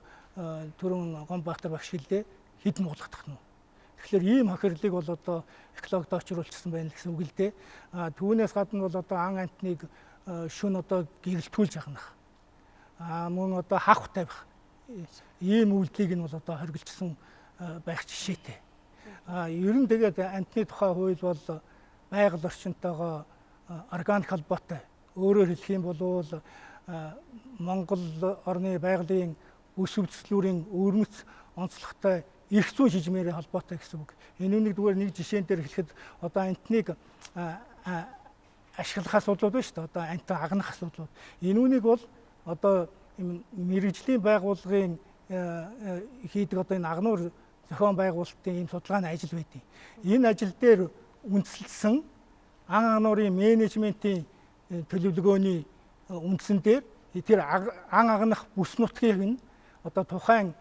Speaker 9: түрүүн Гонбаатар багш хэллээ, хэд муулгадах нь. Тэгэхээр ийм хохирлыг бол одоо экологид очруулчихсан байна гэсэн үг л дээ. Түүнээс гадна бол одоо ан амьтныг шүн одоо гэрэлтгүүлж агнах. Мөн одоо хавх тавих ийм үйлдэлийг нь бол одоо хоригдсон байх жишээтэй. Ер нь тэгээд амьтны тухай хууль бол байгаль орчинтойгоо органик холбоотой. Өөрөөр хэлэх юм бол Монгол орны байгалийн бүс өвдөслүүрийн өвөрмөц онцлогтой эрх зүйн шижмээрээ холбоотой гэсэн үг. Энэ үнийг зүгээр нэг жишээн дээр хэлэхэд одоо амьтныг ашиглах асуудлууд байна шүү дээ. Одоо амьтан агнах асуудлууд. Энэ үнийг бол одоо мэргэжлийн байгууллагын хийдэг одоо энэ агнуур зохион байгуулалтын ийм судалгааны ажил байдیں۔ Энэ ажил дээр үндэслэсэн ан агнуурын менежментийн төлөвлөгөөний үндсэн дээр тэр ан агнах бүс нутгийг нь одоо тухайн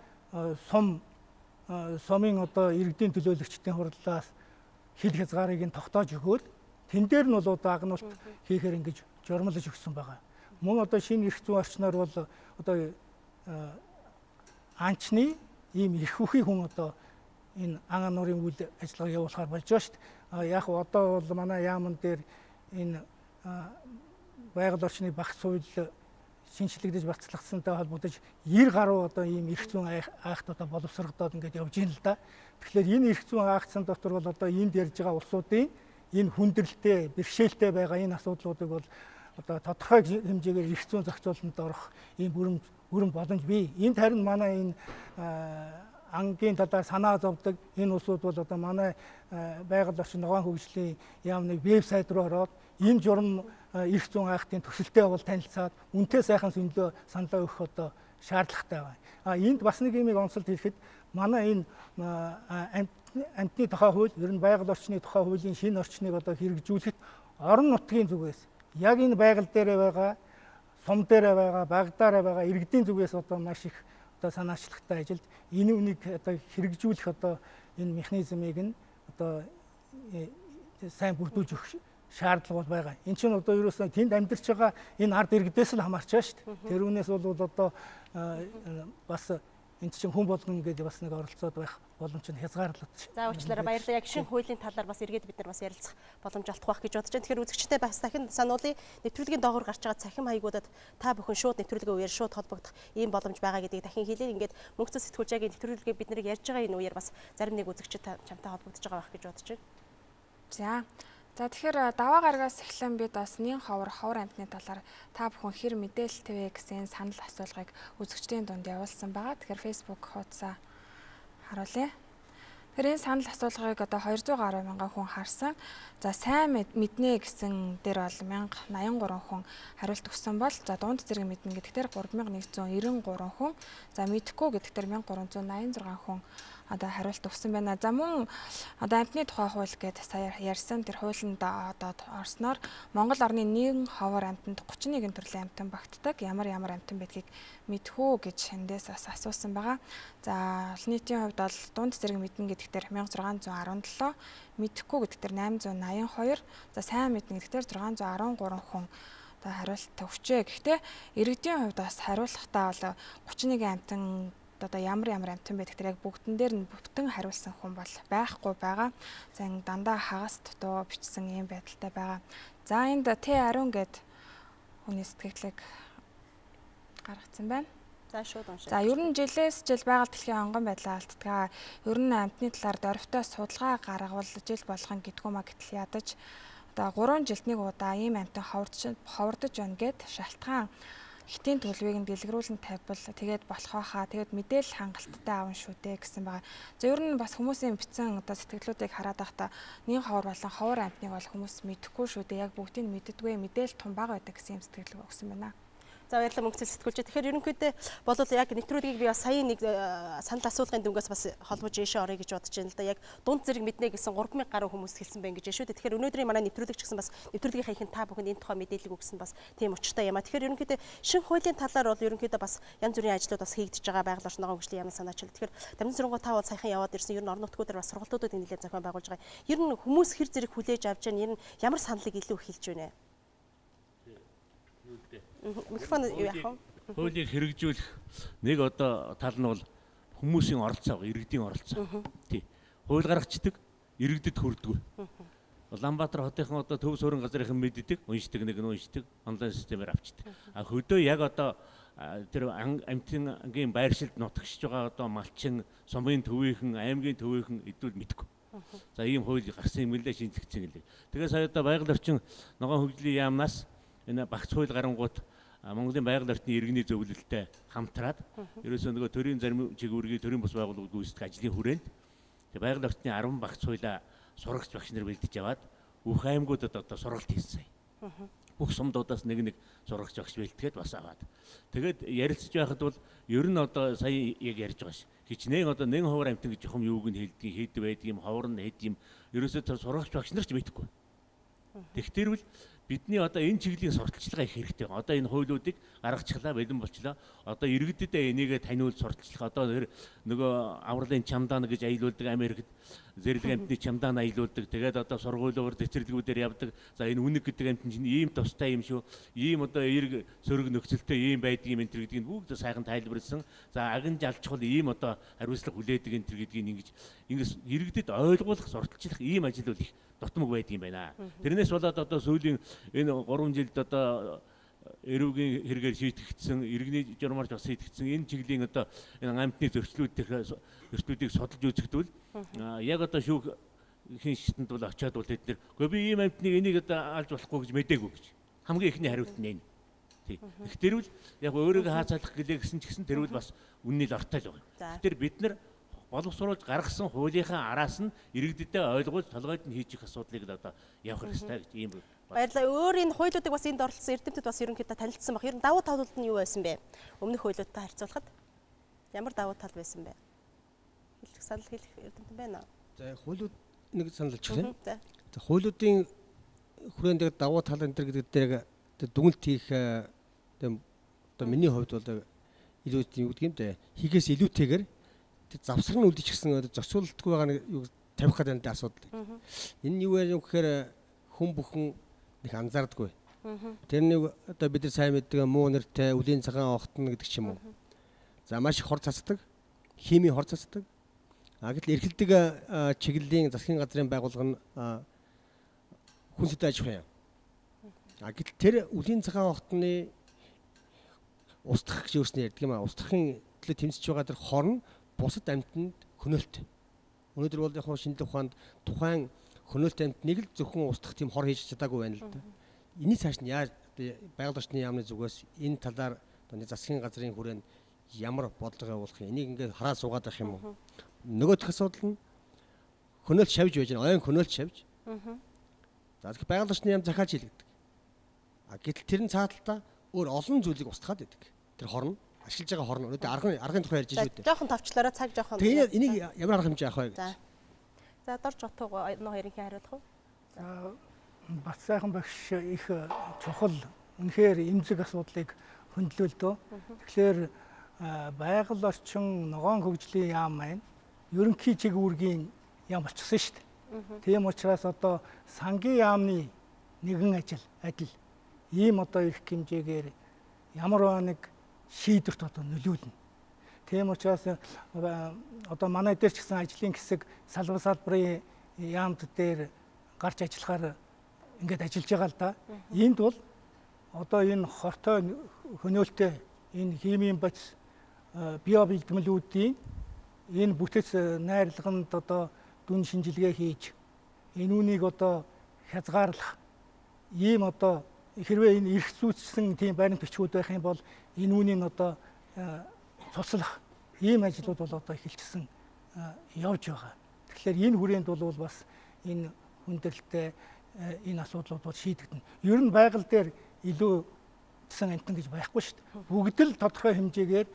Speaker 9: сумын одоо иргэдийн төлөөлөгчдийн хурлаас хил хязгаарыг нь тогтоож өгөөл тэн дээр нь бол одоо агнуулт хийхээр ингэж журмалж өгсөн байгаа. Мөн одоо шинэ эрх зүйн орчноор бол одоо анчны ийм эрх бүхий хүн одоо энэ ан агнуурын үйл ажиллагааг явуулахар болж байгаа шүү дээ. Яг одоо бол манай яамн дээр энэ байгаль орчны багц хууль шинэчлэгдэж батлагдсантай холбогдож 90 гаруй одоо ийм эрх зүйн акт одоо боловсрогдоод ингээд явж байна л да. Тэгэхээр энэ эрх зүйн актсан дотор бол одоо энд ярьж байгаа улсуудын энэ хүндрэлтэй, бэрхшээлтэй байгаа энэ асуудлуудыг бол одоо тодорхой хэмжээгээр эрх зүйн зохицуулалтанд орох ийм бүрэн боломж бий. Энд харин манай энэ ангийн талаар санаа зовдөг энэ улсууд бол одоо манай байгаль орчин ногоон хөгжлийн яамны вебсайт руу ороод энэ журам эрх зүйн актын төсөлтэй бол танилцаад үнэтэй сайхан зөндлөө саналаа өгөх одоо шаардлагатай байна. Энд бас нэг юмыг онцолд хэлэхэд манай энэ амьтны тухай хууль, ер нь байгаль орчны тухай хуулийн шинэ орчныг одоо хэрэгжүүлэхэд орон нутгийн зүгээс яг энэ байгаль дээрээ байгаа, сум дээрээ байгаа, багадаараа байгаа иргэдийн зүгээс одоо маш их одоо санаачлагтай ажилд энэ үнийг одоо хэрэгжүүлэх одоо энэ механизмыг нь одоо сайн бүрдүүлж өгөх шаардлага бол байгаа. Энэ чинь одоо ерөөсөө тэнд амьдарч байгаа энэ ард иргэдээс л хамаарч байгаа шүү дээ. Тэр үнээс бол одоо бас энд чинь хүн болгон ингээд бас нэг оролцоод байх боломж нь хязгаарлалт.
Speaker 2: За уучлаарай, баярлалаа. Яг шинэ хуулийн талаар бас эргээд бид нар бас ярилцах боломж олдох байх гэж бодож байна. Тэгэхээр үзэгчтэй бас дахин сануулъя. Нэвтрүүлгийн доогуур гарч байгаа цахим хаягуудад та бүхэн шууд нэвтрүүлгийн үеэр шууд холбогдох ийм боломж байгаа гэдгийг дахин хэлье. Ингээд мөнх зүйн сэтгүүлчийн нэвтрүүлгээ бид нарыг ярьж байгаа энэ үеэр бас зарим нэг үзэгчид чамтай холбогдож байгаа байх гэж бодож байна.
Speaker 3: За. За тэгэхээр даваа гарагаас эхлэн бид бас нэн ховор ховор амьтны талаар та бүхэн хэр мэдээлэлтэй вэ гэсэн санал асуулгыг үзэгчдийн дунд явуулсан байгаа. Тэгэхээр Facebook хуудасаа харуулъя. Тэгэхээр энэ санал асуулгыг одоо 200 гаруй мянган хүн харсан. За сайн мэднэ гэсэн дээр бол 1083 хүн хариулт өгсөн бол за дунд зэрэг мэднэ гэдэг дээр 3193 хүн, за мэдэхгүй гэдэг дээр 1386 хүн одоо хариулт өгсөн байна. За мөн одоо амьтны тухай хууль гэдээ сая ярьсан тэр хуулинд одоо орсноор Монгол орны нэгэн ховор амьтанд 31 төрлийн амьтан багтдаг. Ямар ямар амьтан байдгийг мэдэх үү гэж эндээс бас асуусан байгаа. За олон нийтийн хувьд бол дунд зэрэг мэднэ гэдэг дээр 1617, мэдэхгүй гэдэг дээр 882, за сайн мэднэ гэдэг дээр 613 хүн одоо хариулт өгчээ. Гэхдээ иргэдийн хувьд бас хариулахдаа бол 31 амьтан одоо ямар ямар амьтан байдаг тэр яг бүгдэн дээр нь бүтэн хариулсан хүн бол байхгүй байгаа. За дандаа хагас дутуу бичсэн ийм байдалтай байгаа. За энд Т ариун гэд хүний сэтгэлийг гаргацсан байна.
Speaker 2: За шууд уншаа.
Speaker 3: За ер нь жилээс жил байгаль дэлхийн онгон байдлаа алддаг. Ер нь амьтны талаар дөрвтэй судалгаа гаргавал жил болгон гэдгүү ма гэтэл ядаж одоо 3 жилд нэг удаа ийм амьтан ховордож байна гэд шалтгаан хэтийн төлөвийг нь дэлгэрүүлэн тавьбал тэгээд болох байхаа, тэгээд мэдээлэл хангалттай авна шүү дээ гэсэн байгаа. За ер нь бас хүмүүсийн бичсэн одоо сэтгэлдлүүдийг хараад байхдаа нэн ховор болон ховор амьтныг бол хүмүүс мэдэхгүй шүү дээ. Яг бүгдийг мэддэггүй, мэдээлэл тун бага байдаг гэсэн юм сэтгэл өгсөн байна.
Speaker 2: За баярлалаа мөнгөцөл сэтгүүлч. Тэгэхээр ерөнхийдөө бол яг нэвтрүүлгийг би бас саяын нэг санал асуулгын дүнгээс бас холбож ийшээ орё гэж бодож байна л да. Яг дунд зэрэг мэднэ гэсэн 3000 гаруй хүмүүс хэлсэн байх гэж шүү дээ. Тэгэхээр өнөөдрийн манай нэвтрүүлэг ч гэсэн бас нэвтрүүлгийнхаа ихэнд та бүхэнд энэ тухай мэдээлэл өгсөн бас тийм учиртай юм а. Тэгэхээр ерөнхийдөө шинэ хуулийн талаар бол ерөнхийдөө бас янз бүрийн ажлууд бас хийгдэж байгаа байгаль орчин ногоон хөгжлийн яамын санаачлал. Тэгэхээр Дамжин Цэрэнгуй та бол саяхан яваад ирсэн. Ер нь орон нутгуудаар бас сургалтуудыг нэлээд зохион байгуулж байгаа. Ер нь хүмүүс хэр зэрэг хүлээж авч байна? Ер нь ямар саналыг илүү хэлж байна вэ? Микрофон юу яах вэ?
Speaker 5: Хуулийг хэрэгжүүлэх нэг одоо тал нь бол хүмүүсийн оролцоо, иргэдийн оролцоо. Тий. Хууль гаргацдаг, иргэдэд хүрдэггүй. Улаанбаатар хотынхан одоо төв суурин газрынхан мэддэг, уншдаг, нэг нь уншдаг, онлайн системээр авчдаг. А хөдөө яг одоо тэр амьтангийн байршилд нутагшиж байгаа одоо малчин, сумын төвийнхэн, аймгийн төвийнхэн эдүүл мэдгүй. За ийм хууль гарсан юм лээ, шинжлэгдсэн гэлээ. Тэгээ сая одоо байгаль орчин ногоон хөгжлийн яамнаас энэ багц хууль гарангуут Монголын байгаль орчны иргэний зөвлөлтөй хамтраад ерөөсөө нөгөө төрийн зарим чиг үүргийн төрийн бус байгууллагууд гүйцэтгэх ажлын хүрээнд байгаль орчны 10 багц хуулиа сурагч багш нар бэлдэж аваад бүх аймагуудад одоо сургалт хийсэн. Бүх сумдуудаас нэг нэг сурагч багш бэлтгээд бас аваад. Тэгээд ярилцж байхад бол ер нь одоо сая яг ярьж байгаа ш. Хичнээн одоо нэгэн ховор амьтан гэж юм юуг нь хэлдэг, хэд байдаг юм, ховор нь хэд юм ерөөсөө тэр сурагч багш нар ч мэдэхгүй. Тэгтэр бол бидний одоо энэ чиглэлийн сурталчилгаа их хэрэгтэй. Одоо энэ хуулиудыг гаргачихлаа, бэлэн болчлоо. Одоо иргэдэд энийгээ таниулж сурталчлах. Одоо тэр нөгөө авралын чамдаан гэж аялуулдаг Америкт зэрлэг амьтны чамдаан аялуулдаг. Тэгээд одоо сургуулиугаар цэцэрлэгүүдээр явдаг. За энэ үнэг гэдэг амьтан чинь ийм тустай юм шүү. Ийм одоо эерэг сөрөг нөхцөлтэй ийм байдаг юм энэ төр гэдгийг бүгд сайхан тайлбарласан. За аган жалчхал ийм одоо хариуцлага хүлээдэг энэ төр гэдгийг ингэж ингэж иргэдэд ойлгуулах, сурталчлах ийм ажил бол их дутмаг байдаг юм байна. Тэрнээс болоод одоо сүүлийн энэ 3 жилд одоо эрүүгийн хэрэгээр шийтгэгдсэн, иргэний журмаар бас шийтгэгдсэн энэ чиглэлийн одоо энэ амьтны зөрчлүүдийг судалж үзэхдээ яг одоо шүүх хин шатанд бол очиод бол тэд нэр үгүй би ийм амьтныг энийг одоо алж болохгүй гэж мдээгүй гэж хамгийн эхний хариулт нь энэ. Тий. Тэгэхээр үл яг өөрийгөө хаацаалах гэлээ гэсэн ч гэсэн тэр үл бас үнэний л ортой л байгаа. Тэгэхээр бид нар боловсруулж гаргасан хуулийнхаа араас нь иргэдэдээ ойлгуулж толгойд нь хийчих асуудлыг л одоо явах хэрэгтэй гэж ийм.
Speaker 2: Баярлалаа. Өөр энэ хуулиудыг бас энд оролцсон эрдэмтэд бас ерөнхийдөө танилцсан баг. Ер нь давуу талууд нь юу байсан бэ? Өмнөх хуулиудтай харьцуулахад ямар давуу тал байсан бэ? Хэлэх санал хэлэх эрдэмтэн байна уу?
Speaker 4: За хуулиуд нэг санал хэлчих тийм. За хуулиудын хүрээнд яг давуу тал энэ төр гэдэг дээр дүгнэлт хийх одоо миний хувьд бол илүү юу гэдэг юм бэ? Хийхээс илүүтэйгээр завсар нь үлдчихсэн зохицуулалтгүй байгаа нэг юу тавих гэдэг асуудал. Энэ юу вэ гэхээр хүн бүхэн нэг анзаардаггүй. Тэр нэг одоо бид нар сайн мэддэг муу нэртэй үлийн цагаан огтно гэдэг ч юм уу. За маш их хор цацдаг, химийн хор цацдаг. А гэтэл эрхэлдэг чиглэлийн засгийн газрын байгууллага нь хүн сэдв аж ахуй юм. А гэтэл тэр үлийн цагаан огтны устгах гэж өөрснөө ярьдаг юм а. Устгахын төлөө тэмцэж байгаа тэр хор нь бусад амьтанд хөнөөлт. Өнөөдөр бол яг шинжлэх ухаанд тухайн хөнөөлт амьтныг л зөвхөн устгах тийм хор хийж чадаагүй байна л да. Энэний цааш нь яаж байгаль орчны яамны зүгээс энэ талаар одоо засгийн газрын хүрээнд ямар бодлого явуулах юм? Энийг ингээд хараа суугаад байх юм уу? Нөгөөх асуудал нь Хөнөөлт шавж байж байна. Оюун хөнөөлт шавж. За тэгэхээр байгаль орчны яам захиалж хийлгэдэг. А гэтэл тэр нь цааталтаа өөр олон зүйлийг устгаад байдаг. Тэр хорн ашиглаж байгаа хорн өнөөдөр аргын тухай ярьж шүү дээ.
Speaker 2: Жохон товчлоорой цаг жохон.
Speaker 4: Тэгээ энийг ямар арга хэмжээ авах вэ гэж.
Speaker 2: За дорж отууг нөө хоёрын хариулах уу?
Speaker 9: За Бат сайхан багш их чухал үнэхээр эмзэг асуудлыг хөндлөө. Тэгэхээр байгаль орчин ногоон хөгжлийн яам маань ерөнхий чиг үүргийн яам болчихсон шүү дээ. Тийм учраас одоо сангийн яамны нэгэн адил ийм одоо эрх хэмжээгээр ямар нэг шийдвэрт одоо нөлөөлнө. Тийм учраас одоо манай дээр ч гэсэн ажлын хэсэг салбар салбарын яамд дээр гарч ажиллахаар ингээд ажиллаж байгаа л да. Энд бол одоо энэ хортой хөнөөлтэй энэ химийн бодис био бэлтгэлүүдийн энэ бүтэц найрлаганд одоо дүн шинжилгээ хийж энэ үүнийг одоо хязгаарлах ийм одоо хэрвээ энэ эрх зүйчсэн тийм баримт бичгүүд байх юм бол энэ үүнийг одоо цуцлах ийм ажлууд бол одоо эхэлчихсэн явж байгаа. Тэгэхээр энэ хүрээнд бол бас энэ хүндрэлтэй энэ асуудлууд бол шийдэгдэнэ. Ер нь байгаль дээр илүү гэсэн амтан гэж байхгүй шүү дээ. Бүгд л тодорхой хэмжээгээр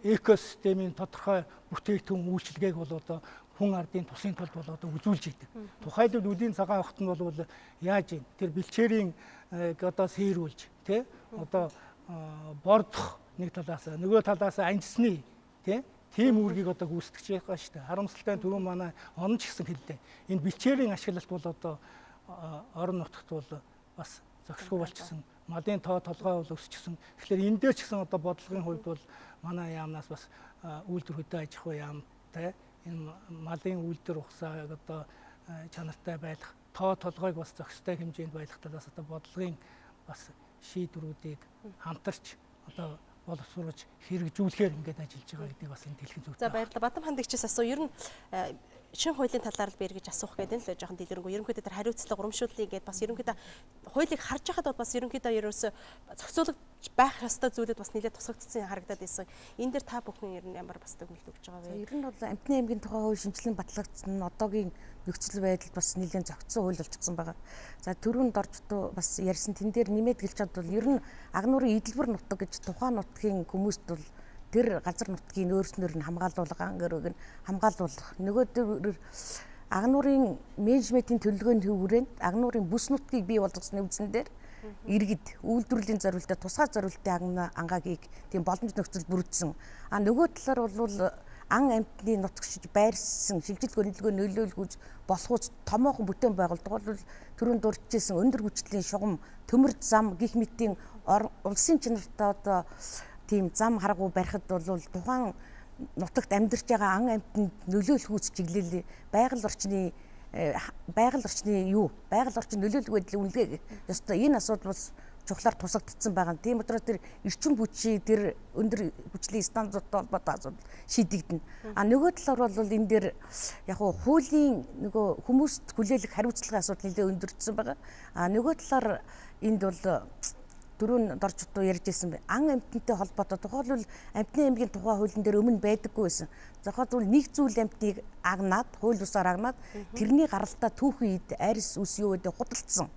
Speaker 9: экосистемийн тодорхой бүтээгдэхүүн үйлчилгээг бол одоо хүн ардын тусын тулд бол одоо үзүүлж идэг. Тухайлбал үлийн цагаан огт нь бол яаж юм? Тэр бэлчээрийн одоо сэрүүлж тий одоо бордох нэг талаас нөгөө талаас анжсны тий тийм үүргийг одоо гүйцэтгэж байгаа шүү дээ. Харамсалтай нь түрүүн манай он ч гэсэн хэллээ. Энэ бэлчээрийн ашиглалт бол одоо орон нутагт бол бас зохисгүй болчихсон. Малын тоо толгой бол өсчихсэн. Тэгэхээр энэ дээр ч гэсэн одоо бодлогын хувьд бол манай яамнаас бас үйлдвэр хөдөө аж ахуй яамтай энэ малын үйлдвэр ухсааг одоо чанартай байлгах, тоо толгойг бас зохистой хэмжээнд байлгах талаас одоо бодлогын бас шийдвэрүүдийг хамтарч одоо боловсруулж хэрэгжүүлэхээр ингээд ажиллаж байгаа гэдгийг бас энд хэлэх зүйтэй.
Speaker 2: За баярлалаа. Батам хандагчаас асуу. Ер нь шинэ хуулийн талаар л би эргэж асуух гэдэг нь л жоохон дэлгэрэнгүй. Ерөнхийдөө тэр хариуцлага урамшууллыг гээд бас ерөнхийдөө хуулийг харж байхад бол бас ерөнхийдөө ерөөсөө зохицуулагдж байх ёстой зүйлүүд бас нэлээд тусгагдсан харагдаад байсан. Энэ дээр та бүхэн ер нь ямар бас дүгнэлт өгч байгаа вэ?
Speaker 7: Ер нь бол амьтны аймгийн тухай хууль шинжилэн батлагдсан нь одоогийн нөхцөл байдалд бас нэлээд зохицсон хууль болчихсон байгаа. За түрүүн доржтуу бас ярьсан тэн дээр нэмээд гэлж чадвал ер нь агнуурын эдэлбэр нутаг гэж тухайн нутгийн хүмүүст бол тэр газар нутгийн өөрснөр нь хамгаалуулах, ангөрөг нь хамгаалуулах. Нөгөө төр агнуурын менежментийн төлөвлөгөөний хүрээнд агнуурын бүс нутгийг бий болгосон үндсэн дээр иргэд үйлдвэрлэлийн зорилттой тусгай зорилттой ангаагийг тийм боломж нөхцөл бүрдсэн. А нөгөө талаар бол ан амьтны нутагшиж байрсан шилжил хөндлөгөө нөлөөлгүйж болохуйц томоохон бүтээн байгуулалт бол түрүүн дурджсэн өндөр хүчлийн шугам, төмөр зам гих мэтийн улсын чанартай одоо тийм зам харгу барихад бол тухайн нутагт амьдарч байгаа ан амьтанд нөлөөлөхүүц чиглэл байгаль орчны юу байгаль орчин нөлөөлөх байдлын үнэлгээ ёстой энэ асуудал бас чухлаар тусагдсан байгаа. Тийм учраас тэр эрчим хүчийг тэр өндөр хүчлийн станцуудтай холбоотой асуудал шийдэгдэнэ. А нөгөө талаар бол энэ дээр яг хуулийн нөгөө хүмүүст хүлээлгэх хариуцлагын асуудал нэлээд өндөрчсөн байгаа. А нөгөө талаар энд бол түрүүн доржтуу ярьж ирсэн ан амьтантай холбоотой тухайлбал амьтны аймгийн тухай хуулийн дээр өмнө байдаггүй байсан. Зохиол нэг зүйл амьтныг агнаад хууль бусаар агнаад тэрний гаралтаа түүхэн эд арьс ус юу гэдэг худалдсан,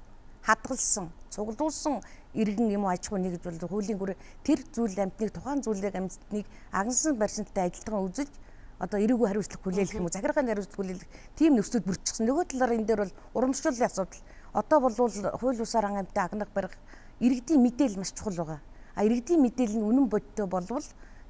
Speaker 7: хадгалсан, цуглуулсан иргэн юм уу аж ахуй нэг гэж бол хуулийн гүр тэр зүйл амьтныг тухайн зүйлийг амьтныг агнсан барьсантай адилтган үзэж одоо эрүүгүй хариуцлага хүлээлгэх юм уу захиргааны хариуцлага хүлээлгэх тийм нөхцөл бүрдчихсэн. Нөгөө талаар энэ дээр бол урамшууллын асуудал. Одоо бол хууль бусаар ан амьтан агнах барих иргэдийн мэдээлэл маш чухал байгаа. А иргэдийн мэдээлэл нь үнэн бодиттой болвол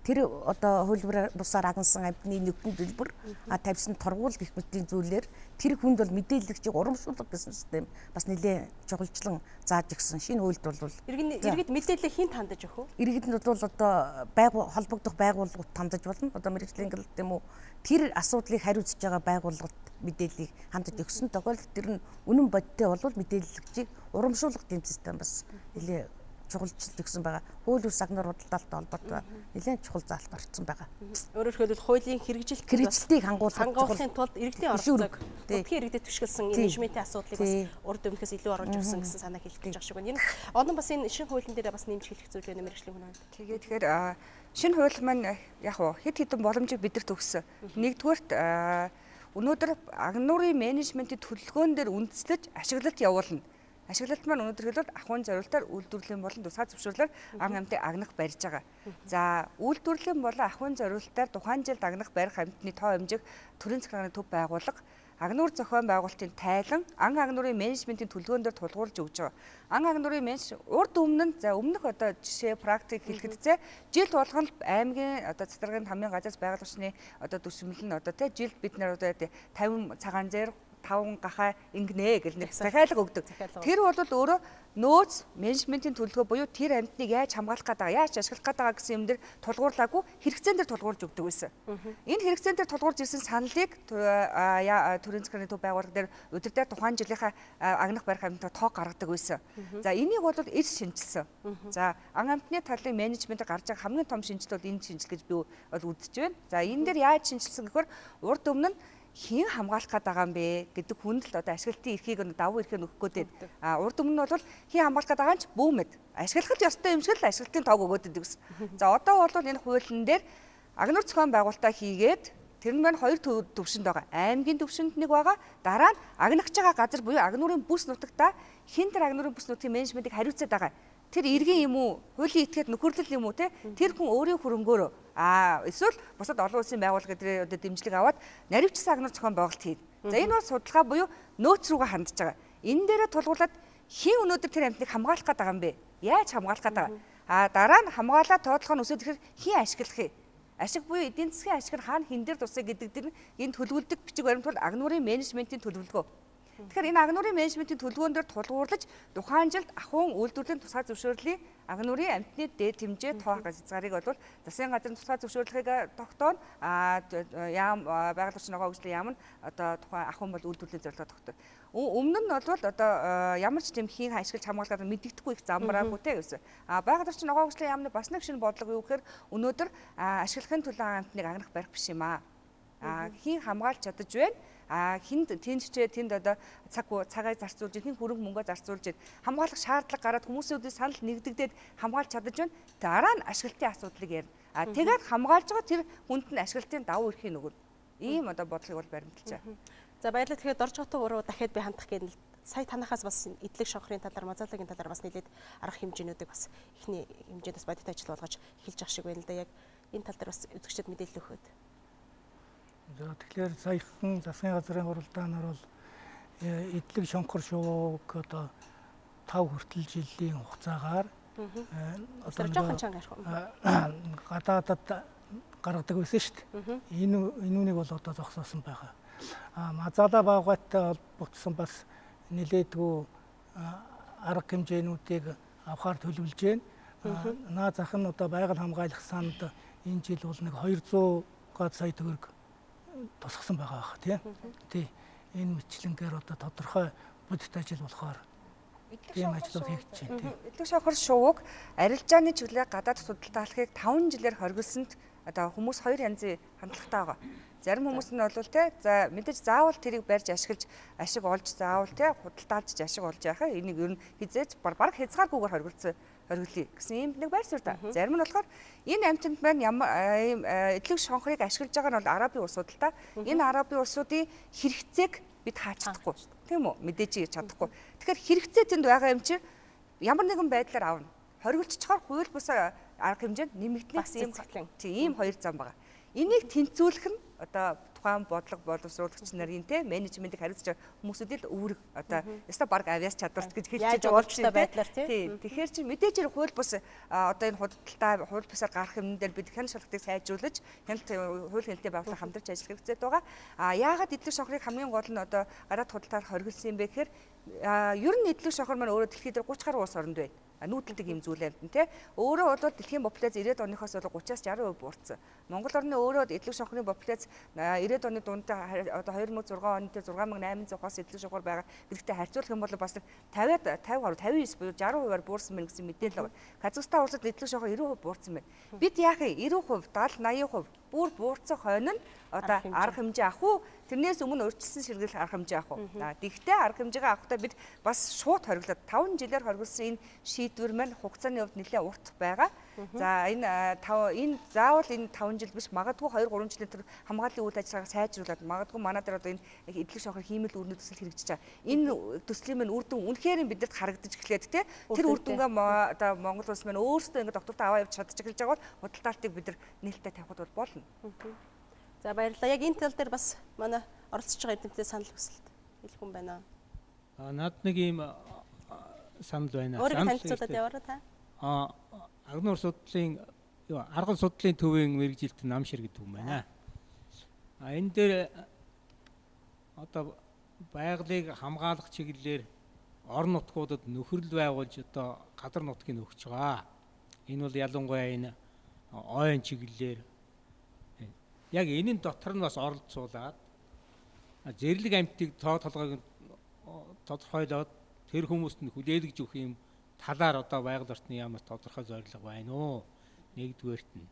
Speaker 7: тэр одоо хууль бусаар агнасан амьтны нөхөн төлбөр а тавьсан торгуул гэх мэтийн зүйлээр тэр хүнд бол мэдээллэгчийг урамшуулах гэсэн систем бас нэлээд чухалчлан зааж өгсөн. Шинэ хуульд бол
Speaker 2: иргэд мэдээлэлээ хэн хандаж өгөх вэ?
Speaker 7: Иргэд нь бол одоо холбогдох байгууллагууд хандаж болно. Одоо мэргэжлийн гэлт юм уу тэр асуудлыг хариуцж байгаа байгууллагад мэдээллийг хандаж өгсөн тохиолдолд тэр нь үнэн бодиттой болвол мэдээллэгчийг урамшуулах тийм систем бас нэлээд чухалчилж өгсөн байгаа. Хууль бус агнаар худалдаалтай холбоотой нэлээд чухал заалт орцсон байгаа.
Speaker 2: Өөрөөр хэлбэл хуулийн хэрэгжилтийг хангуулахын тулд иргэдийн оролцоог нутгийн иргэдэд түшгэлсэн менежментийн асуудлыг бас урд өмнөхөөс илүү оруулж өгсөн гэсэн санааг хэлэх гэж байгаа шиг байна. Энэ олон бас энэ шинэ хуулийн дээр бас нэмж хэлэх зүйл байна мэргэжлийн хүн хувьд.
Speaker 6: Тэгээ тэгэхээр шинэ хууль маань яг хэд хэдэн боломжийг бидэрт өгсөн. Нэгдүгээрт Өнөөдөр агнуурын менежментийн төлөвлөгөөн дээр үндэслэж ашиглалт явуулна. Ашиглалт маань өнөөдөр хэлбэл ахуйн зориултаар үйлдвэрлэлийн болон тусгай зөвшөөрлөөр ан амьтыг агнах барьж байгаа. За үйлдвэрлэлийн болон ахуйн зориултаар тухайн жилд агнах барих амьтны тоо хэмжээг төрийн захиргааны төв байгууллага агнуур зохион байгуулалтын тайлан ан агнуурын менежментийн төлөвлөгөөн дээр тулгуурлаж өгч байгаа. Ан агнуурын менеж урд өмнө нь за өмнөх одоо жишээ практик хэлэхэд зэ жил болгон аймгийн одоо цэцэрлэгийн хамгийн газраас байгаль орчны одоо дүрсмэл нь одоо тэ жилд бид нар одоо 50 цагаан зээр 5 гахаа ингэнэ гэл нэг захиалга өгдөг. Тэр бол өөрөө нөөц менежментийн төлөвлөгөө буюу тэр амьтныг яаж хамгаалах гээд байгаа, яаж ашиглах гээд байгаа гэсэн юм дээр тулгуурлаагүй хэрэгцээн дээр тулгуурлаж өгдөг байсан. Энэ хэрэгцээн дээр тулгуурлаж ирсэн саналыг төрийн захиргааны төв байгууллага дээр удирдах тухайн жилийнхаа агнах барих амьтнаа тоо гаргадаг байсан. За энийг бол эрс шинжилсэн. За ан амьтны талын менежмент гарч байгаа хамгийн том шинжилэл бол энэ шинжил гэж би бол үзэж байна. За энэ дээр яаж шинжилсэн гэхээр урд өмнө нь хэн хамгаалах гээд байгаа юм бэ гэдэг хүнд л одоо ашиглалтын эрхийг давуу эрхийг өгөх гээд байна. А урд өмнө нь бол хэн хамгаалах гээд байгаа юм ч бүүмэд. Ашиглах л ёстой юм шиг л ашиглалтын тоог өгөөд байдаг гэсэн. За одоо бол энэ хуулийн дээр агнуур зохион байгуулалтаа хийгээд тэр нь маань хоёр төвшөнд байгаа. Аймгийн төвшөнд нэг байгаа. Дараа нь агнахж байгаа газар буюу агнуурын бүс нутагта хэн тэр агнуурын бүс нутгийн менежментийг хариуцаад байгаа. Тэр иргэн юм уу, хуулийн этгээд нөхөрлөл юм уу те тэр хүн өөрийн хөрөнгөөрөө эсвэл бусад олон улсын байгууллага дээр одоо дэмжлэг аваад наривчсан агнуур зохион байгуулалт хий. За энэ бол судалгаа буюу нөөц рүүгээ хандж байгаа. Энэ дээрээ тулгуурлаад хэн өнөөдөр тэр амьтныг хамгаалах гээд байгаа юм бэ? Яаж хамгаалах гээд байгаа? Дараа нь хамгаалаад тоотлогоо нь өсөд ирэхээр хэн ашиглах юм? Ашиг буюу эдийн засгийн ашиг нь хаана хэн дээр тусах гэдэг дэр энэ төлөвлөдөг бичиг баримт бол агнуурын менежментийн төлөвлөгөө. Тэгэхээр энэ агнуурын менежментийн төлөвлөгөөн дээр тулгуурлаж тухайн жилд ахуйн үйлдвэрлэлийн тусгай зөвшөөрлийн агнуурын амьтны дээд хэмжээ тоо хязгаарыг бол засгийн газрын тусгай зөвшөөрлөхийг тогтооно. Яам байгаль орчин ногоон хөгжлийн яам нь одоо тухайн ахуйн бол үйлдвэрлэлийн зорилгоор тогтооно. Өмнө нь бол одоо ямар ч тийм хийн ашиглаж хамгаалахад мэдэгдэхгүй их замраагүй те гэсэн. Байгаль орчин ногоон хөгжлийн яамны бас нэг шинэ бодлого юу гэхээр өнөөдөр ашиглахын төлөө амьтныг агнах барих биш юм аа. Хийн хамгаалж чадаж байна. Хинд тэнд тэнд одоо цагаа зарцуулж, хэн хөрөнгө мөнгөө зарцуулж хамгаалах шаардлага гараад хүмүүсүүдийн санал нэгдэгдээд хамгаалж чадаж байна. Дараа нь ашиглалтын асуудлыг ярина. Тэгээд хамгаалж байгаа тэр хүнд нь ашиглалтын давуу эрхийг өгнө. Ийм одоо бодлогыг бол баримталж байгаа.
Speaker 2: За баярлалаа. Тэгэхээр Доржготов руу дахиад би хандах гээд сая танахаас бас эдлэг шонхрын талаар, мазаалагын талаар бас нэлээд арга хэмжээнүүдийг бас эхний хэмжээнд бас бодит ажил болгож эхэлж байгаа шиг байна л да. Яг энэ тал дээр бас үзэгчдэд мэдээлэл өгөхөд.
Speaker 9: За тэгэхээр саяхан засгийн газрын хуралдаанаар бол эдлэг шонхор шувууг одоо 5 хүртэл жилийн хугацаагаар
Speaker 2: одоо жоохон чанга ярих
Speaker 9: гадаадад гаргадаг байсан шүү дээ. Энэ үүнийг бол одоо зогсоосон байгаа. Мазаалаа баавгайтай холбогдсон бас нэлээдгүй арга хэмжээнүүдийг авахар төлөвлөж байна. Наа зах нь одоо байгаль хамгаалах санд энэ жил бол нэг 200 сая төгрөг тусгасан байгаа бах тий. Тий. Энэ мэтчлэнгээр одоо тодорхой бодит ажил болохоор тийм ажлууд хийгдэж байна тий.
Speaker 6: Эдлэг шонхор шувууг арилжааны чиглэлээр гадаад худалдаалахыг 5 жилээр хоригдсонд одоо хүмүүс хоёр янзын хандлагатай байгаа. Зарим хүмүүс нь бол те за мэдээж заавал тэрийг барьж ашиглаж ашиг олж заавал те худалдаалж ашиг олж яхаа энийг ер нь хизээч бараг хязгааргүйгээр хоригдлоо гэсэн ийм нэг байр суурь та. Зарим нь болохоор энэ амьтанд маань ямар ийм эдлэг шонхрыг ашиглаж байгаа нь бол Арабын улсууд л та. Энэ Арабын улсуудын хэрэгцээг бид хаач чадахгүй тийм үү? Мэдээж хийж чадахгүй. Тэгэхээр хэрэгцээ тэнд байгаа юм чинь ямар нэгэн байдлаар авна. Хоригдчихоор хууль бус арга хэмжээнд нэмэгдэнэ гэсэн ийм хоёр зам байгаа. Энийг тэнцвүүлэх нь одоо тухайн бодлого боловсруулагч нарын те менежментийг хариуцж байгаа хүмүүсүүд л үүрэг одоо ёстой баг авьяас чадварт гэж хэлж болж байна
Speaker 2: байдлаар тий.
Speaker 6: Тэгэхээр чи мэдээж хэрэг хууль бус одоо энэ худалдаа хууль бусаар гарах юм дээр бид хяналт шалгалтыг сайжруулж хяналт хууль хяналтын байгууллага хамтарч ажиллах хэрэгтэй байгаа. А яагаад эдлэг шонхрыг хамгийн гол нь одоо гадаад худалдаар хоригдсан юм бэ гэхээр ер нь эдлэг шонхор маань өөрөө дэлхийд дээр 30 гаруй улс оронд байна. Нүүдэлдэг юм зүйл амьтан тий. Өөрөө бол дэлхийн популяц 90-ад оныхоос бол 30-аас 60% буурсан. Монгол орны өөрөө эдлэг шонхрын популяц 90-ад оны дунд одоо 2006 оны дээр 6800-аас эдлэг шонхор байгаа гэдэгтэй харьцуулах юм бол бас 50 гаруй 59 буюу 60%-аар буурсан байна гэсэн мэдээлэл байна. Казахстан улсад эдлэг шонхор 90% буурсан байна. Бид яах юм? 90%, 70, 80% бүр буурсан хойно нь одоо арга хэмжээ авах уу? Тэрнээс өмнө урьдчилсан сэргийлэх арга хэмжээ авах уу? Тэгвэл арга хэмжээгээ авахдаа бид бас шууд хориглоод 5 жилээр хоригдсон энэ шийдвэр маань хугацааны хувьд нэлээд урт байгаа. За энэ 5 энэ заавал энэ 5 жил биш магадгүй 2 3 жилийн дотор хамгааллын үйл ажиллагааг сайжруулад магадгүй манай дээр одоо энэ эдлэг шохор хиймэл үүрний төсөл хэрэгжиж байгаа. Энэ төслийн маань үр дүн үнэхээр бидэнд харагдаж эхлээд те тэр үр дүнгээ одоо Монгол улс маань өөрсдөө ингэ доктортой аваа явж чадчих эхэлж байгаа бол худалдаалтыг бид нар нээлттэй тавихад бол болно.
Speaker 2: За баярлалаа. Яг энэ тал дээр бас манай оролцож байгаа эрдэмтэд санал хүсэлт хэлэх хүн байна.
Speaker 10: Над нэг ийм санал байна.
Speaker 2: Өөрийгөө танилцуулаад яваарай та.
Speaker 10: Агнуур судлалын арган судлалын төвийн мэргэжилт Намшир гэдэг хүн байна. Энэ дээр одоо байгалыг хамгаалах чиглэлээр орон нутгуудад нөхөрлөл байгуулж одоо газар нутгийг өгч байгаа. Энэ бол ялангуяа энэ ойн чиглэлээр яг энэ дотор нь бас оролцуулаад зэрлэг амьтдыг тоо толгойг тодорхойлоод тэр хүмүүст нь хүлээлгэж өгөх юм талаар одоо байгаль орчны яамаас тодорхой зорилго байна уу? Нэгдүгээрт нь.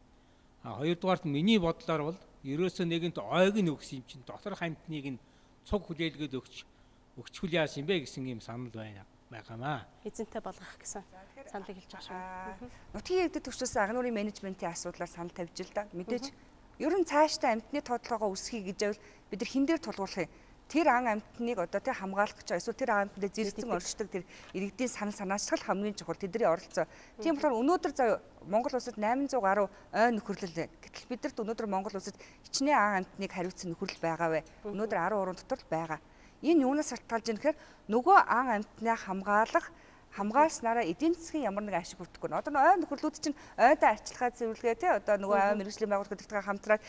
Speaker 10: Хоёрдугаарт нь миний бодлоор бол ерөөсөө нэгэнт ойг нь өгсөн юм чинь доторх амьтныг нь цуг хүлээлгээд өгчвөл яасан юм бэ гэсэн юм санал байна байгаамаа.
Speaker 2: Эзэнтэй болгох гэсэн саналыг хэлж байгаа шүү.
Speaker 6: Нутгийн иргэдэд төвчөөс агнуурын менежментийн асуудлаар санал тавьж л да. Мэдээж ер нь цаашдаа амьтны тоолгоогоо өсгөхийг гэж байвал бид нар хэн дээр тулгуурлах юм? Тэр ан амьтныг одоо тэг хамгаалах гэж эсвэл тэр ан амьтанд зэрэгцэн оршдог тэр иргэдийн санал санаачлал хамгийн чухал тэдний оролцоо. Тийм болохоор өнөөдөр заа Монгол улсад 800 гаруй ой нөхөрлөл байна. Гэтэл бидэрт өнөөдөр Монгол улсад хичнээн ан амьтныг хариуцсан нөхөрлөл байгаа вэ? Өнөөдөр 13 дотор л байгаа. Энэ юунаас шалтгаалж ийм гэхээр нөгөө ан амьтнаа хамгаалах хамгаалснараа эдийн засгийн ямар нэг ашиг хүртэхгүй. Одоо ой нөхөрлүүд чинь ойдоо арчилгаа цэвэрлэгээ тий одоо нөгөө ой мэргэжлийн байгууллага гэдэгтэйгээ хамтраад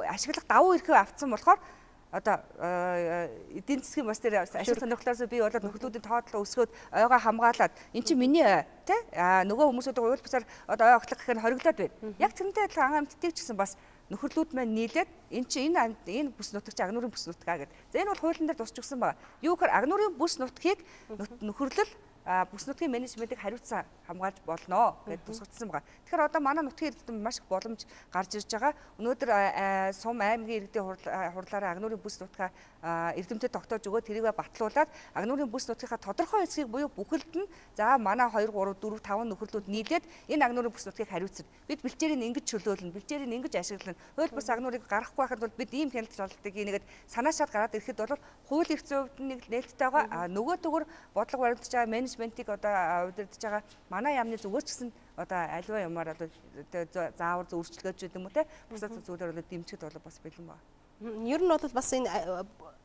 Speaker 6: ашиглах давуу эрхээ авцсан болохоор одоо эдийн засгийн бас тэр ашиг сонирхлоос бий болоод нөхөрлүүдийн тоотлого өсгөөд ойгоо хамгаалаад эн чинь миний ой тий нөгөө хүмүүсүүд уул бусаар одоо ой огтлох гэхээр хориглоод байна. Яг тэрнтэй адилхан ан амьтдыг ч гэсэн бас нөхөрлүүд маань нийлээд эн чинь энэ бүс нутаг чинь агнуурын бүс нутгаа гэдэг. За энэ бол хуулийн дээр тусч өгсөн байгаа. Юу гэхээр агнуурын бүс нутгийг нөхөрлөл бүс нутгийн менежментийг хариуцсан хамгаалж болно гэж тусгагдсан байгаа. Тэгэхээр одоо манай нутгийн иргэдэд маш их боломж гарч ирж байгаа. Өнөөдөр сум аймгийн иргэдийн хурлаараа агнуурын бүс нутгаа эрдэмтэд тогтоож өгөө тэрийг батлуулаад агнуурын бүс нутгийнхаа тодорхой хэсгийг буюу бүхэлд нь за манай 2 3 4 5 нөхөрлүүд нийлээд энэ агнуурын бүс нутгийг хариуцна. Бид бэлчээрийг ингэж чөлөөлнө, бэлчээрийг ингэж ашиглана. Хууль бус агнуурыг гаргахгүй байхад бол бид ийм хяналт шалгалтыг хийнэгээд санаашаад гараад ирэхэд бол хууль эрх зүйн хувьд нэг нээлттэй байгаа. Нөгөө төгөр бодлого баримтж байгаа менежментийг одоо удирдах байгаа манай яамны зүгээс ч гэсэн одоо аливаа юмар одоо заавар өөрчлөгдөж гэдэг юм уу те бусад зүйлээр бол дэмжихэд бол бас бэлэн байна.
Speaker 2: Ер нь бол бас энэ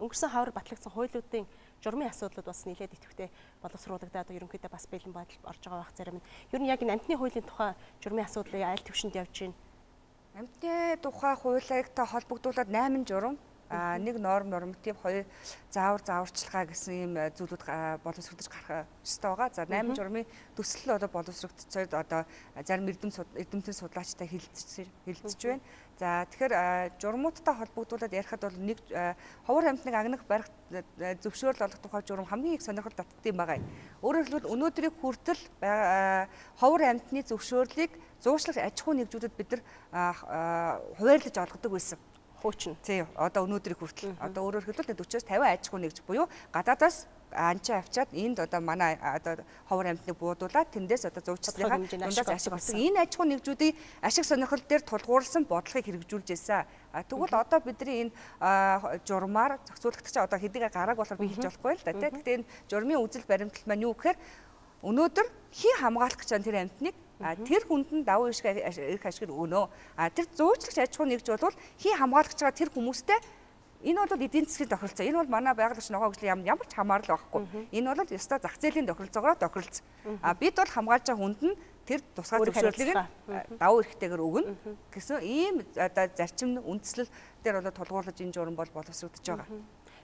Speaker 2: өнгөрсөн хавар батлагдсан хуулиудын журмын асуудлууд бас нэлээд идэвхтэй боловсруулагдаад ерөнхийдөө бас бэлэн байдал орж байгаа байх зарим нь. Ер нь яг энэ амьтны хуулийн тухай журмын асуудлыг аль түвшинд явж байна?
Speaker 6: Амьтны тухай хуулиагтай холбогдуулаад 8 журам нэг норм норматив, хоёр заавар зааварчилгаа гэсэн ийм зүйлүүд боловсрогдож гарах ёстой байгаа. За 8 журмын төсөл одоо боловсрогдцоод одоо зарим эрдэмтэн судлаачтай хэлэлцэж байна. За тэгэхээр журмуудтай холбогдуулаад ярихад бол нэг ховор амьтныг агнах барих зөвшөөрөл олох тухай журам хамгийн их сонирхол татдаг юм байгаа. Өөрөөр хэлбэл өнөөдрийг хүртэл ховор амьтны зөвшөөрлийг зуушлах аж ахуй нэгжүүдэд бид нар хуваарлаж олгодог байсан.
Speaker 2: Хуучин.
Speaker 6: Тий, одоо өнөөдрийг хүртэл. Одоо өөрөөр хэлбэл 40-оос 50 аж ахуй нэгж буюу гадаадаас анчаа авчаад энд одоо манай одоо ховор амьтныг буудуулаад тэндээс одоо зуучлалынхаа дундаас ашиг олсон. Энэ аж ахуй нэгжүүдийн ашиг сонирхол дээр тулгуурласан бодлогыг хэрэгжүүлж байсан. Тэгвэл одоо бидний энэ журмаар зохицуулагдах чинь одоо хэдийгээр гарааг болохоор би хэлж болохгүй л да тий. Гэхдээ энэ журмын үзэл баримтлал маань юу гэхээр өнөөдөр хэн хамгаалах гэж байгаа тэр амьтныг тэр хүнд нь давуу эрх ашиг өгнө. Тэр зуучлагч аж ахуй нэгж бол хэн хамгаалах гэж байгаа тэр хүмүүстэй энэ бол эдийн засгийн тохиролцоо. Энэ бол манай байгаль орчин ногоо хөгжлийн ямар ч хамаарал байхгүй. Энэ бол ёстой зах зээлийн тохиролцоогоор тохиролцсон. Бид бол хамгаалж байгаа хүнд нь тэр тусгай зөвшөөрлийг нь давуу эрхтэйгээр өгнө гэсэн ийм одоо зарчим үндслэл дээр бол тулгуурлаж энэ журам бол боловсрогдож байгаа.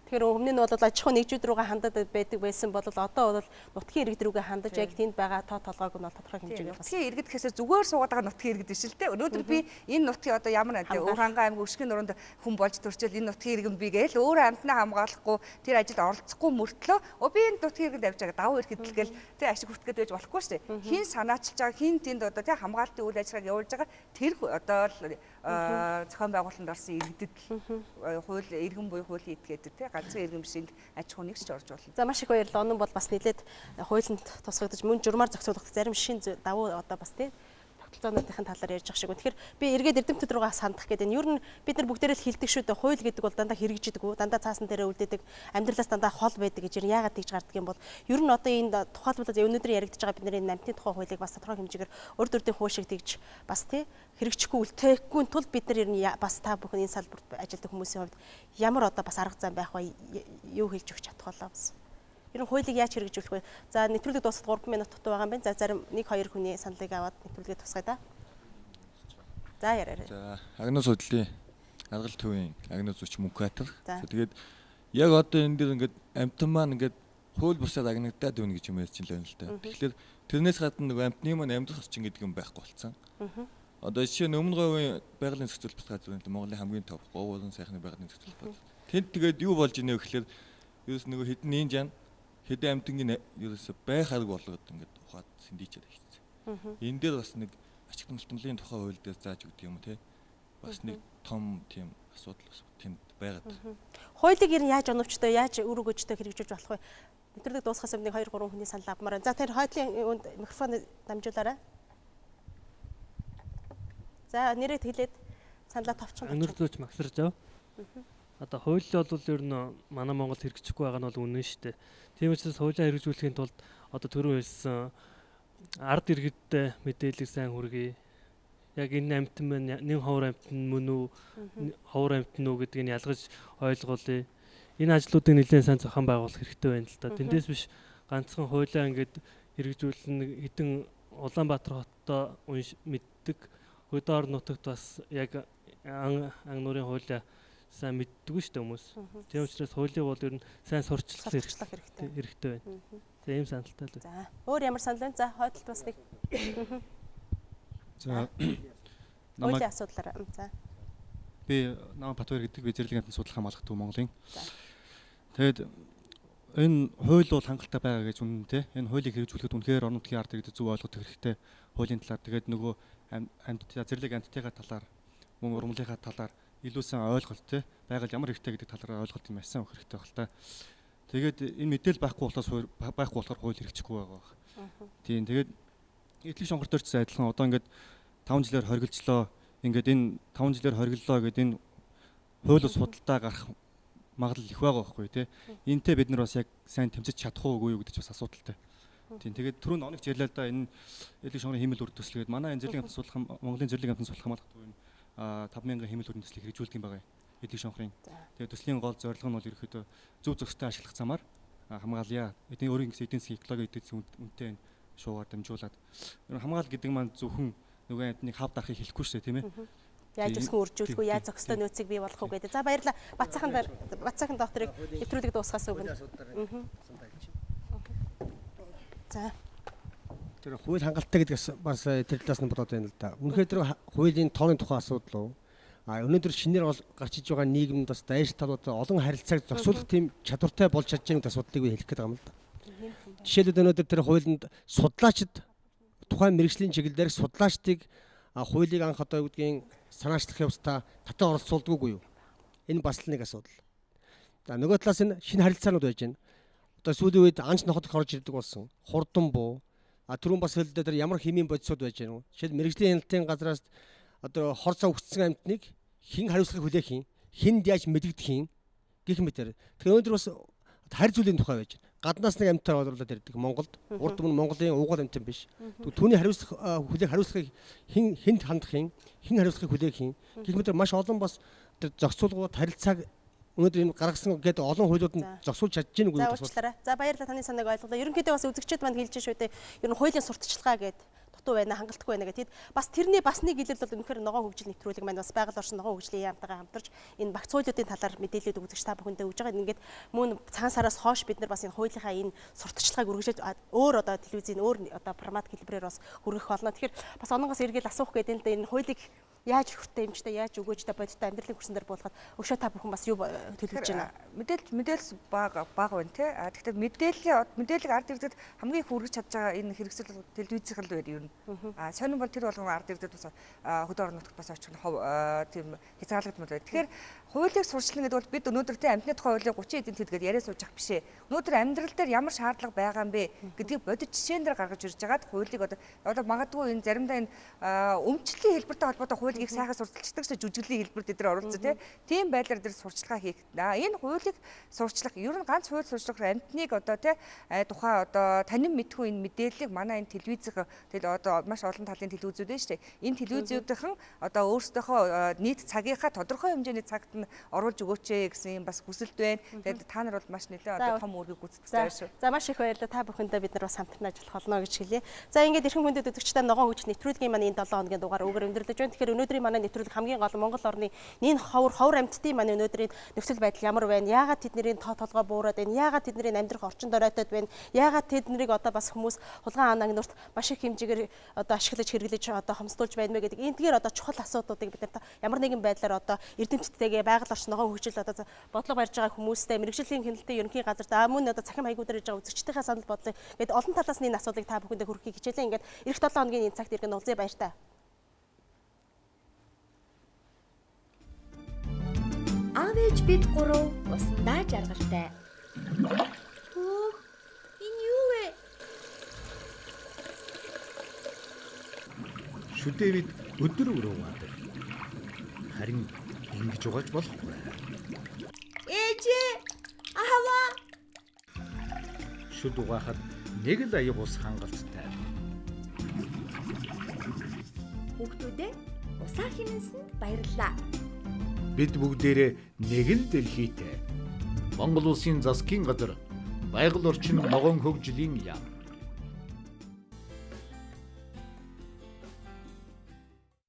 Speaker 2: Тэгэхээр өмнө нь бол аж ахуй нэгжүүд рүүгээ хандаад байдаг байсан бол одоо бол нутгийн иргэд рүүгээ хандаж яг тэнд байгаа тоо толгойг нь бол тодорхой хэмжээгээр
Speaker 6: бас. Нутгийн иргэд гэхээсээ зүгээр суугаад байгаа нутгийн иргэд биш л дээ. Өнөөдөр би энэ нутгийн одоо ямар Өвханга аймаг Өшгийн нуруунд хүн болж төрчөөл энэ нутгийн иргэн би гээл өөрөө амьтнаа хамгаалахгүй тэр ажилд оролцохгүй мөртлөө би энэ нутгийн иргэнд авч байгаа давуу эрх хэдэлгээл тэ ашиг хүртгээд байж болохгүй шүү дээ. Хин санаачилж байгаа хин тэнд одоо тэ хамгаалтын үйл ажиллагааг явуулж байгаа тэр одоо л зохион байгуулалтанд орсон иргэдэд хууль иргэн буюу хуулийн этгээд тэ ганцхан иргэн биш энд аж ахуй нэгж орж болно.
Speaker 2: За маш их баярлалаа. Онон бол бас нэлээд хуулинд тусгагдаж мөн журмаар зохицуулах зарим шин давуу одоо бас тий тогтолцоонуудын талаар ярьж байгаа шиг. Тэгэхээр би эргээд эрдэмтэд рүүгээ сандах гэдэг нь ер нь бид нар бүгдээрээ л хилдэг шүү дээ. Хууль гэдэг бол дандаа хэрэгжидэг, дандаа цаасан дээрээ үлдээдэг, амьдралаас дандаа хол байдаг гэж яагаад тэгж гардаг юм бол ер нь одоо энэ тухайлбал өнөөдөр яригдж байгаа бидний энэ амьтны тухай хуулийг бас тодорхой хэмжээгээр урд урдын хууль шиг тэгж бас тий хэрэгжихгүй үлдээхгүй тул бид нар ер нь бас та бүхэн энэ салбарт ажилладаг хүмүүсийн хувьд ямар одоо бас арга зам байх вэ? Юу хэлж өгч чадах болоо бас. Ер нь хуулийг яаж хэрэгжүүлэх вэ? За нэвтрүүлэг дуусахад 3 минут дутуу байгаа юм байна. За зарим 1-2 хүний саналыг аваад нэвтрүүлгээ тусгая да. За яриарай.
Speaker 11: За агнуу судлалын аргал төвийн агнуу зүйч Мөнхбаатар. За тэгээд яг одоо энэ дэр ингээд амьтан маань ингээд хууль бусаар агнагдаад байна гэж юм ярьж байна л да. Тэгэхээр тэрнээс гадна нөгөө амьтны маань амьдрах орчин гэдэг юм байхгүй болсон. Одоо жишээ нь өмнө говийн байгалийн зохицуулалт газар байна. Монголын хамгийн топ говь болон сайхны байгалийн зохицуулалт газар. Тэнд тэгээд юу болж ийнэ вэ гэхээр ерөөс нөгөө хэдэн нинжан хэдэн амьтангийн ерөөсө байх арга болгоод ингээд ухаад сэндийчээд хийчихсэн. Энэ дээр бас нэг ачиг томлтомлын тухай хууль дээр зааж өгдөг юм уу те. Бас нэг том тийм асуудал бас тэнд байгаад.
Speaker 2: Хуулийг ер нь яаж оновчтой, яаж үр өгөөжтэй хэрэгжүүлж болох вэ? Нэвтрүүлэг дуусахаас өмнө 2 3 хүний санал авмаар байна. За тэр хойдлын үнд микрофон дамжуулаарай. За нэрээ хэлээд саналаа товчхон.
Speaker 12: Өнөр зүйч Магсарж ав. Одоо хууль бол ер нь манай Монгол хэрэгжихгүй байгаа нь бол үнэн шүү дээ. Тийм учраас хуулиа хэрэгжүүлэхийн тулд одоо түрүү хэлсэн ард иргэдтэй мэдээллийг сайн хүргэе. Яг энэ амьтан маань нэг ховор амьтан мөн үү, ховор амьтан үү гэдгийг ялгаж ойлгуулъя. Энэ ажлуудыг нэлээд сайн зохион байгуулах хэрэгтэй байна л да. Тэндээс биш ганцхан хуулиа ингээд хэрэгжүүлнэ хэдэн Улаанбаатар хоттой мэддэг. Хөдөө орон нутагт бас яг ан нуурын хуулиа сайн мэддэггүй шүү дээ хүмүүс. Тийм учраас хуулийг бол ер нь сайн сурчлах хэрэгтэй байна. За ийм саналтай л.
Speaker 2: За өөр ямар санал вэ? За хойдолд бас нэг.
Speaker 13: За
Speaker 2: намайг асуудлаараа. За
Speaker 13: би намайг Батбаяр гэдэг, би зэрлэг амьтан судлах хамгаалах төв Монголын. Тэгээд энэ хууль бол хангалттай байгаа гэж үнэн те. Энэ хуулийг хэрэгжүүлэхэд үнэхээр орон нутгийн ард иргэдэд зөв ойлголт хэрэгтэй. Хуулийн талаар тэгээд нөгөө амьд зэрлэг амьтдынхаа талаар мөн ургамлынхаа талаар илүү сайн ойлголт те байгаль ямар хэрэгтэй гэдэг талаар ойлголт юм маш сайн өгөх хэрэгтэй байх л та. Тэгээд энэ мэдээлэл байхгүй болохоор хууль хэрэгжихгүй байгаа байх. Тийм тэгээд эдлэг шонгор дээр ч адилхан одоо ингээд 5 жилээр хоригдлоо. Ингээд энэ 5 жилээр хоригдлоо гэдэг энэ хууль ус худалдаа гарах магадлал их байгаа байхгүй тий. Энтэй бид нар бас яг сайн тэмцэж чадах уугүй юу гэдэг ч бас асуудалтай. Тийм тэгээд түрүүн оногч ярьлаа л да энэ эдлэг шонгорын хиймэл үр төсөл гээд манай энэ зэрлэг амьтан судлах Монголын зэрлэг амьтан судлах хамгаалах төвийн 5000 хиймэл үрийн төслийг хэрэгжүүлдэг юм байгаа юм. Эдлэг шонхрын. Тэгээд төслийн гол зорилго нь бол ерөөхдөө зөв зохистой ашиглах замаар хамгаалъя. Эдний өөрийн гэсэн эдийн засгийн экологи эдийн засгийн үнэтэй шуугаар дамжуулаад. Ер нь хамгаалал гэдэг маань зөвхөн нөгөө амьтныг хав дарахыг хэлэхгүй шүү дээ, тийм ээ.
Speaker 2: Яаж өсгөн үржүүлэх үү, яаж зохистой нөөцийг бий болгох уу гэдэг. За баярлалаа. Батсайхан докторыг нэвтрүүлэг дуусгаас өмнө. За
Speaker 4: тэр хууль хангалттай гэдэг бас тэр талаас нь бодоод байна л да. Үнэхээр тэр хуулийн тооны тухай асуудал уу? А өнөөдөр шинээр гарч иж байгаа нийгэмд бас дайш талууд олон харилцааг зохицуулах тийм чадвартай болж чадж байгаа асуудлыг би хэлэх гээд байгаа юм л да. Жишээлбэл өнөөдөр тэр хуулинд судлаачид тухайн мэргэжлийн чиглэл дээрх судлаачдыг хуулийг анх одоо юу гэдгийг санаачлах явцдаа татан оролцуулдаггүй юу? Энэ бас л нэг асуудал. За нөгөө талаас нь шинэ харилцаанууд байж байна. Одоо сүүлийн үед анч ноход орж ирдэг болсон. Хурдан буу. А түрүүн бас хэлдээ тэр ямар химийн бодисууд байж байна вэ? Жишээл мэргэжлийн хяналтын газраас одоо хор цав өгсөн амьтныг хэн хариуцлагыг хүлээх юм? Хүнд яаж мэдэгдэх юм? Гэх мэтэр. Тэгэхээр өнөөдөр бас харь зүйлийн тухай байж байна. Гаднаас нэг амьтаар оруулаад ирдэг Монголд. Урд өмнө Монголын уугуул амьтан биш. Түүний хариуцлага хүлээх хариуцлагыг хэн хүнд хандах юм? Хэн хариуцлагыг хүлээх юм? Гэх мэтэр маш олон бас тэр зохицуулгууд харилцааг өнөөдөр энэ гаргасан гэдэг олон хуулиуд нь зохицуулж чадж гин үгүй
Speaker 2: юу? За уучлаарай. За баярлалаа, таны санааг ойлголоо. Ерөнхийдөө бас үзэгчид манд хэлж шүү дээ. Ер нь хуулийн сурталчилгаа гэдэг дутуу байна, хангалтгүй байна гэдэг. Бас тэрний бас нэг илрэл бол үнэхээр ногоон хөгжил нэвтрүүлэг маань бас байгаль орчин ногоон хөгжлийн яамтайгаа хамтарч энэ багц хуулиудын талаар мэдээлэлүүд үзэгч та бүхэндээ өгж байгаа. Ингээд мөн цагаан сараас хойш бид нар бас энэ хуулийнхаа энэ сурталчилгааг үргэлжлүүлж өөр одоо телевизийн өөр одоо формат хэлбэрээр бас хүргэх болно. Тэгэхээр бас ононгоос эргээл асуух гэдэг нь энэ хуулийг яаж хүртээ эмчтэй, яаж өгөөжтэй бодиттой амьдралын хөрсөн дээр буулгаад өшөө та бүхэн бас юу төлөвлөж байна?
Speaker 6: Мэдээлэл бага байна те. А тэгэхээр мэдээллийг ард иргэдэд хамгийн их хүргэж чадж байгаа энэ хэрэгсэл телевизийнх л байна ер нь. А сонин бол тэр болгон ард иргэдэд бас хөдөө орон нутагт бас очих тийм хязгаарлагдмал байна. Тэгэхээр Хуулийг сурчлана гэдэг бол бид өнөөдөр те амьтны тухай хуулийг 30 эдийн тэдгээр яриа сууж ах биш ээ. Өнөөдөр амьдрал дээр ямар шаардлага байгаа юм бэ гэдгийг бодит жишээн дээр гаргаж ирж байгаад хуулийг одоо магадгүй энэ заримдаа энэ өмчлөлийн хэлбэртэй холбоотой хуулийг их сайхан сурталчдаг шээ, жүжиглийн хэлбэрт эдгээр оролцсон те. Тийм байдлаар дээр сурчлагаа хийх. Энэ хуулийг сурчлах ер нь ганц хууль сурчлах амьтныг одоо те тухай одоо танин мэдхүү энэ мэдээллийг манай энэ телевизийнх тэгэл одоо маш олон талын телевизүүд байна шүү дээ. Энэ телевизүүдийнхэн одоо өөрсдийнхөө нийт цагийнхаа тодорхой хэмжээний цагт нь оруулж өгөөч гэсэн юм бас хүсэлт байна. Тэгээд та нар бол маш нэлээд одоо том үүргийг гүйцэтгэж байгаа шүү.
Speaker 2: За маш их баярлалаа. Та бүхэндээ бид нар бас хамтран ажиллах болно гэж хэлье. За ингээд эрхэм хүндэт үзэгчдээ ногоон хөгжил нэвтрүүлгийн маань энэ 7 хоногийн дугаар үүгээр өндөрлөж байна. Тэгэхээр өнөөдрийн манай нэвтрүүлэг хамгийн гол Монгол орны энэ ховор амьтдын маань өнөөдрийн нөхцөл байдал ямар байна? Яагаад тэдний тоо толгой буураад байна? Яагаад тэдний амьдрах орчин доройтод байна? Яагаад тэднийг одоо бас хүмүүс хулгайн ан агнурт маш их хэмжээгээр одоо ашиглаж хэрэглэж одоо хомсдуулж байна мэ гэдэг энэгээр одоо чухал асуудлуудыг бид нар ямар нэгэн байдлаар одоо эрдэмтдтэйгээ байгаль орчин ногоон хөгжил одоо бодлого барьж байгаа хүмүүстэй мэргэжлийн хяналтын ерөнхий газар за мөн одоо цахим хаягуудаар ирж байгаа үзэгчдийнхээ санал бодлыг гээд олон талаас нь энэ асуудлыг та бүхэндээ хүргэхийг хичээлээ. Ингээд эх 7 хоногийн энэ цагт иргэн уулзъя, баяртай.
Speaker 1: Аав ээж бид гурав усандаа жаргалтай.
Speaker 14: Хөөх, энэ юу вэ?
Speaker 15: Шүдээ бид өдөр өрөө угаадаг. Харин ингэж угааж болохгүй.
Speaker 14: Ээжээ, ааваа.
Speaker 15: Шүд угаахад нэг л аяг ус хангалттай.
Speaker 1: Хүүхдүүдээ усаа хэмнэсэнд баярлалаа.
Speaker 15: Бид бүгдээрээ нэг л дэлхийтэй. Монгол улсын засгийн газар байгаль орчин ногоон хөгжлийн яам.